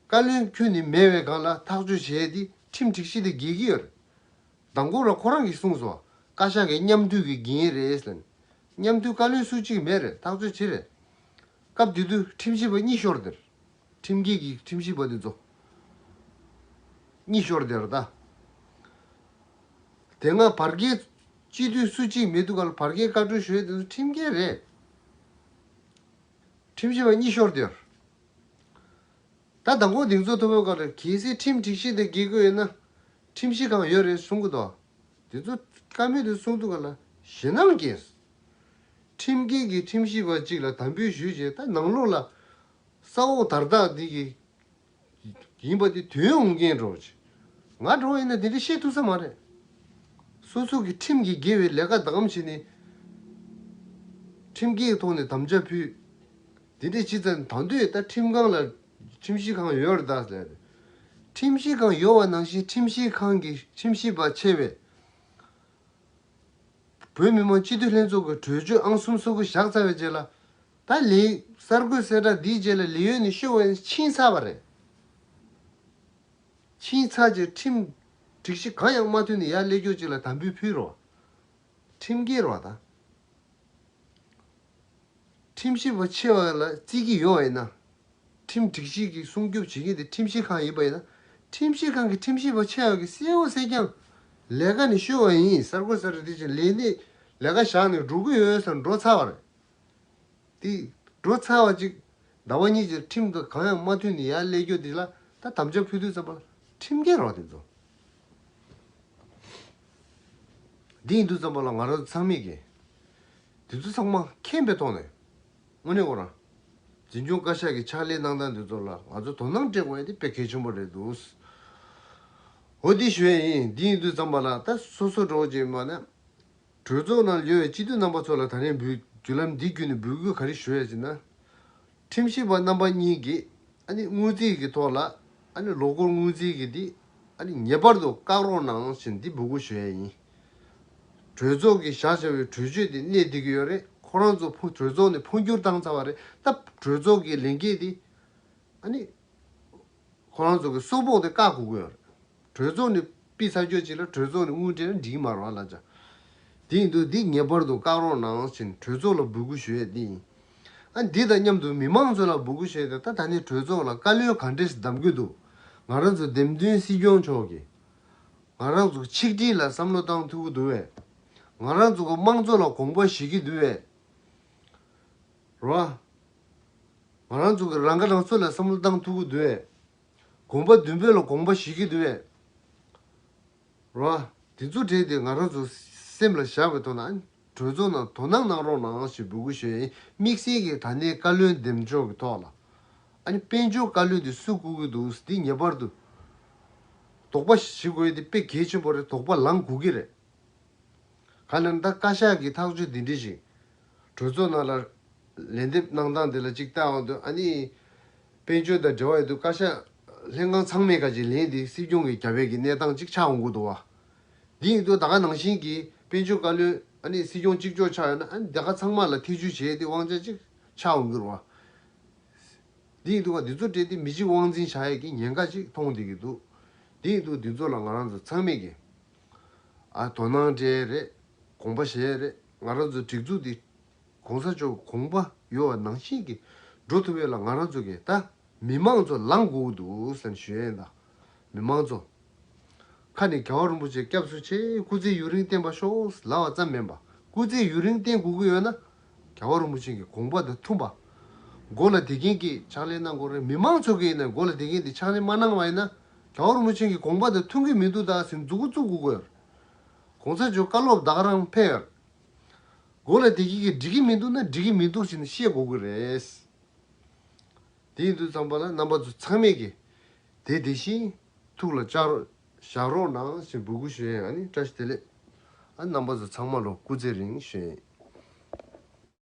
བཀའ་བློན་ཁྱོན་ནས་མེད་པའི་སྒང་ལ་ཐག་གཅོད་བྱས་ཏེ་ཁྲིམས་སྒྲིག་གཞི་དང་འགལ་གྱི་ཡོད་རེད། མདང་དགོང་རང་ཁོ་རང་གིས་གསུངས་སོང་། བཀའ་ཤག་གི་མཉམ་འཐུས་ཀྱི་འགན་རེད་ཟེར་ནས། མཉམ་འཐུས་བཀའ་བློན་སུ་གཅིག་མེད་རེད། ཐག་གཅོད་བྱེད་རེད། སྐབས་དེ་དུས་ཁྲིམས་ཞིབ་པ་གཉིས་ཤོར་དེར། ཁྲིམས་འགལ་གྱི་ཁྲིམས་ཞིབ་པ་དེ་ཚོ་གཉིས་ཤོར་དེར་ད། དེ་སྔ་བར་བརྒལ་སྤྱི་འཐུས་སུ་གཅིག་མེད་དུས་སྐབས་ལ་བར་བརྒལ་བཀའ་འཁྲོལ་ཞུ་ཡས་དེ་ཚོ་ཁྲིམས་འགལ་རེད། ཁྲིམས་ཞིབ་པ་གཉིས་ཤོར་དེར། ད་མདང་དགོང་གདེང་ཚོད་ཐོབ་པའི་སྐབས་ལ་གལ་སྲིད་ཁྲིམས་སྒྲིག་གཞི་དང་འགལ་གྱི་ཡོད་ན། ཁྲིམས་ཞིབ་ཁང་ཡོད་རེད་གསུང་གི་འདུག་དེ་ཚོ་བཀའ་མོལ་དེ་གསུང་དུས་སྐབས་ལ་ཞེད་སྣང་སྐྱེས། ཁྲིམས་འགལ་གྱི་ཁྲིམས་ཞིབ་པ་གཅིག་ལ་དམ་འབུལ་ཞུས་རྗེས་ད་ནང་ལོགས་ལ་ས་འོག་དར་ཐག་འདི་གི་ཡིན་པ་དེ་དོན་འོང་མཁན་འགྲོ་ཆེ། ང་འགྲོ་ཡིན་ན་དེ་འདྲ་བཤད་ཐུབ་ས་མ་རེད། སོ་སོ་གི་ཁྲིམས་ཀྱི་འགལ་བའི་ལས་ཀ་འདང་བྱས་ནས་ཁྲིམས་འགལ་གྱི་ཐོག་ནས་དམ་བཅའ་ཕུལ། དེ་འདྲས་ཅི་ཙམ་ད་འདོད་ད་ཁྲིམས་ཁང་ལ་ཁྲིམས་ཞིབ་ཁང་ཡོད་རེད་ད་ཟེར། ཁྲིམས་ཞིབ་ཁང་ཡོད་པ་ནང་བཞིན་ཁྲིམས་ཞིབ་ཁང་གི་ཁྲིམས་ཞིབ་པ་ཆེ་བས། བོད་མི་མང་སྤྱི་འཐུས་ལྷན་ཚོགས་ཀྱི་གྲོས་ཆོད་ཨང་གསུམ་སོ་དགུ་བཞག་ཚར་བའི་རྗེས་ལ། ད་ལས་གསར་འགོད་གསལ་བསྒྲགས་འདིའི་རྗེས་ལ་ལས་ཡོན་ནས་ཤོར་བ་ཕྱིན་ཚར་བ་རེད། ཕྱིན་ཚར་རྗེས་ཁྲིམས་སྒྲིག་གཞི་གང་ཡང་མ་མཐུན་ནས་ཡར་སླེབས་རྒྱུ་ཅིག་ལ་དམ་འབུལ་ཕུལ་རོགས། ཁྲིམས་འགལ་རོགས་ད། ཁྲིམས་ཞིབ་པ་ཆེ་བ་ལ་བརྩི་གི་ཡོད་པ་ཡིན་ན། ཁྲིམས་སྒྲིག་གཞི་གི་སྲུང་སྐྱོབ་བྱེད་མཁན་དེ་ཁྲིམས་ཞིབ་ཁང་ཡིན་པ་ཡིན་ན། ཁྲིམས་ཞིབ་ཁང་གི་ཁྲིམས་ཞིབ་པ་ཆེ་བ་གི་གསལ་བོ་གསལ་རྐྱང་། ལས་ཀ་ནས་ཤོར་བ་ཡིན། གསར་འགོད་གསལ་བསྒྲགས་དེ་བཞིན་ལས་གནས་ལས་ཀ་བཞག་ནས་འགྲོ་གི་ཡོད་ཟེར་འགྲོ་ཚར་བ་རེད། དེ་འགྲོ་ཚར་བ་ཅིག་ཟླ་བ་གཉིས་ཀྱི་ཁྲིམས་དང་གང་ཡང་མ་མཐུན་ནས་ཡར་སླེབས་རྒྱུ་དེ་ལ་ད་དམ་བཅའ་ཕུལ་དུས་ཙམ་པ་ལ་ཁྲིམས་འགལ་རོགས་དེ་ཚོ། འདི་ཡིན་དུས་ཙམ་པ་ལ་ང་རང་ཚང་མས་ཀྱི་དེ་ཚོ་ཚང་མ་མཁྱེན་པའི་ཐོག་ནས་དངོས་གནས་ཁོ་རང་འཛིན་སྐྱོང་བཀའ་ཤག་གི་ཕྱག་ལས་གནང་སྟངས་དེ་ཚོ་ལ་ང་ཚོ་དོ་སྣང་སྤྲད་དགོས་ཡ་དེ་དཔེ་གལ་ཆེན་པོ་རེད་འདུག་འོ་འདི་ཞུ་ཡ་ཡིན། འདི་ཡིན་དུས་ཙམ་པ་ལ་ད་སོ་སོ་འགྲོ་བྱེད་མ་ན། གྲོས་ཚོགས་ནང་ཡོད་པའི་སྤྱི་འཐུས་རྣམ་པ་ཚོ་ལ་ད་རིང་འབུལ་བརྒྱུད་ལམ་འདི་བརྒྱུད་ནས་འབོད་སྐུལ་ག་རེ་ཞུ་ཡ་ཟེར་ན། ཁྲིམས་ཞིབ་པ་རྣམ་པ་གཉིས་ཀྱིས་ཨ་ནི་སྔོན་རྩིས་ཀྱི་ཐོག་ལ་ཨ་ནི་ལོ་འཁོར་སྔོན་རྩིས་ཀྱི་འདི་ཨ་ནི་ངེས་པར་དུ་བཀག་རོགས་གནང་ཞེས་འདི་འབོད་སྐུལ་ཞུ་ཡ་ཡིན། གྲོས་ཚོགས་ཀྱིས་བཞག་བཞག་པའི་གྲོས་ཆོད་དེ་གནས་བསྡད་ཀྱི་ཡོད་རེད། ཁོ་རང་ཚོ་ཕུ་གྲོས་ཚོགས་ནས་འཕོ་འགྱུར་བཏང་ཚར་བ་རེད། ད་གྲོས་ཚོགས་ཀྱི་ལས་འགན་དེ་ཨ་ནི། ཁོ་རང་ཚོ་གི་སོ་ཕོག་དེ་བཀག་དགོས་ཀྱི་ཡོད་རེད། གྲོས་ཚོགས་ནས་ཕུད་ཚར་རྒྱུ་ཅིག་ལ་གྲོས་ཚོགས་ནས་དངུལ་སྤྲད་ན་འགྲིག་གི་མ་རེད་བ་ལ་ཅག་དེ་ཡིན་དུས་འདི་ངེས་པར་དུ་བཀག་རོགས་གནང་ཞེས་གྲོས་ཚོགས་ལ་འབོད་སྐུལ་ཞུ་ཡས་འདི་ཡིན། ཨ་འདི་དང་མཉམ་དུ་མི་མང་ཚོ་ལ་འབོད་སྐུལ་ཞུ་ཡས་དེ་ད་ད་ནི་གྲོས་ཚོགས་ལ་བཀའ་བློན་ག་འདྲས་གདམ་གྱི་འདུག་ང་རང་ཚོ་འདེམས་ཐོན་སྲིད་སྐྱོང་མཆོག་གིས་ང་རང་ཚོ་ཆིག་སྒྲིལ་ལ་བསམ་བློ་བཏང་ཐུབ་ཀྱི་འདུག་བས། ང་རང་ཚོ་གི་དམངས་གཙོ་ལ་དགོངས་པ་བཞེས་ཀྱི་འདུག་བས། རོ། ང་རང་ཚོ་གི་རང་ཁ་རང་གསོ་ལ་བསམ་བློ་བཏང་ཐུབ་ཀྱི་འདུག་བས། དགོངས་པ་བདུན་པོ་ལ་དགོངས་པ་བཞེས་ཀྱི་འདུག་བས། རོ། དེ་ཚོ་གྲས་དེ་ང་རང་ཚོ་སེམས་ལ་བཞག་པའི་ཐོག་ན་གྲོས་ཚོགས་ནང་དོ་སྣང་གནང་རོགས་གནང་ཞེས་འབོད་སྐུལ་ཞུ་ཡ་ཡིན། དམིགས་བསལ་གྱིས་ད་ནས་བཀའ་བློན་འདེམས་ཕྱོགས་ཀྱི་ཐོག་ལ་ཨ་ནི་དཔལ་འབྱོར་བཀའ་བློན་དེ་སུ་བསྐོ་གི་འདུག་འདི་ངེས་པར་དུ་དོགས་པ་ཞིག་དགོས་ཡ་དེ་དཔེ་གལ་ཆེན་པོ་རེད། དོགས་པ་ལངས་དགོས་ཀྱི་རེད། ག་ལ་ད་བཀའ་ཤག་གི་ཐག་གཅོད་འདི་འདྲ་ཞིག་གྲོས་ཚོགས་ནང་ལ་ལན་འདེབས་གནང་སྟངས་དེ་ལ་ཅིག་ལྟ་འོང་དུས་ཨ་ནི་དཔལ་འབྱོར་དང་འབྲེལ་བ་ཡོད་དུས་བཀའ་ཤག་ལྷན་ཁང་ཚང་མས་ཁ་ཅིག་ལན་དེ་སྲིད་སྐྱོང་གིས་རྒྱབ་པའི་གི་གནས་སྟངས་ཅིག་ཆགས་འོང་གི་འདུག་བ། འདི་ཡིན་དུས་ད་ག་ནང་བཞིན་གྱི་དཔལ་འབྱོར་བཀའ་བློན་ཨ་ནི་སྲིད་སྐྱོང་གཅིག་ལྕོགས་ཆགས་ཡོད་ན་ཨ་ནི་དེ་ག་ཚང་མ་ལ་ཐེ་བྱུས་བྱེད་ཡས་དེ་དབང་ཆ་ཅིག་ཆགས་འོང་གི་རེད་བ། འདི་ཡིན་དུས་ང་འདི་ཚོ་སྤྲད་དེ་མི་གཅིག་དབང་འཛིན་བྱ་ཡས་ཀྱི་ཉེན་ཁ་ཅིག་མཐོང་བསྡད་ཀྱི་འདུག་འདི་ཡིན་དུས་འདི་ཚོ་ལ་ང་རང་ཚོ་ཚང་མས་ཀྱི་ཨ་དོ་སྣང་སྤྲད་ཡས་རེད། དགོངས་པ་བཞེས་ཡས་རེད། ང་རང་ཚོ་སྒྲིག་འཛུགས་འདི་གོང་ས་མཆོག་དགོངས་པ་ཡོད་པ་ནང་བཞིན་གྱི་འགྲོ་ཐུབ་ཡས་ལ་ང་རང་ཚོ་གི་ད་མི་མང་ཚོ་ལངས་དགོས་ཀྱི་འདུག་ཟེར་ནས་ཞུ་ཡས་ཡིན་ད། མི་མང་ཚོ། ཁ་ནས་རྒྱལ་བ་རིན་པོ་ཆེ་སྐྱབས་སུ་མཆི། སྐུ་ཚེ་ཡུན་རིང་བརྟན་པར་ཤོག་ལབ་པ་ཙམ་མིན་པ། སྐུ་ཚེ་ཡུན་རིང་བརྟན་དགོས་ཀྱི་ཡོད་ན། རྒྱལ་བ་རིན་པོ་ཆེ་གི་དགོངས་པ་དང་མཐུན་པ། མགོ་ལ་བསྡད་མཁན་གྱིས་ཕྱག་ལས་གནང་དགོས་རེད། མི་མང་ཚོ་གིས་ཡིན་ན་མགོ་ལ་བསྡད་མཁན་དེ་ཕྱག་ལས་མ་གནང་བ་ཡིན་ན། རྒྱལ་བ་རིན་པོ་ཆེ་གི་དགོངས་པ་དང་མཐུན་གྱི་མི་འདུག་ད་ཟེར་མཛུབ་གུ་བཙུགས་དགོས་ཀྱི་ཡོད་རེད། གོང་ས་མཆོག་བཀའ་སློབ་ད་ག་རང་ཕེབས་ཡོད་རེད། མགོ་ལ་བསྡད་མཁན་གྱིས་འགྲིག་གི་མི་འདུག་ན་འགྲིག་གི་མི་འདུག་ཟེར་ནས་བཤད་དགོས་ཀྱི་རེད། དེ་ཡིན་དུས་ཙམ་པ་ལ་རྣམ་པ་ཚོ་ཚང་མས་ཀྱི་དེ་དེ་བཞིན་ཐུགས་ལ་བཅར་བཞག་རོགས་གནང་ཞེས་འབོད་སྐུལ་ཞུ་ཡས། ཨ་ནི་བཀྲ་ཤིས་བདེ་ལེགས། ཨ་རྣམ་པ་ཚོ་ཚང་མ་ལོ་སྐུ་ཚེ་རིང་ཞུ་ཡས།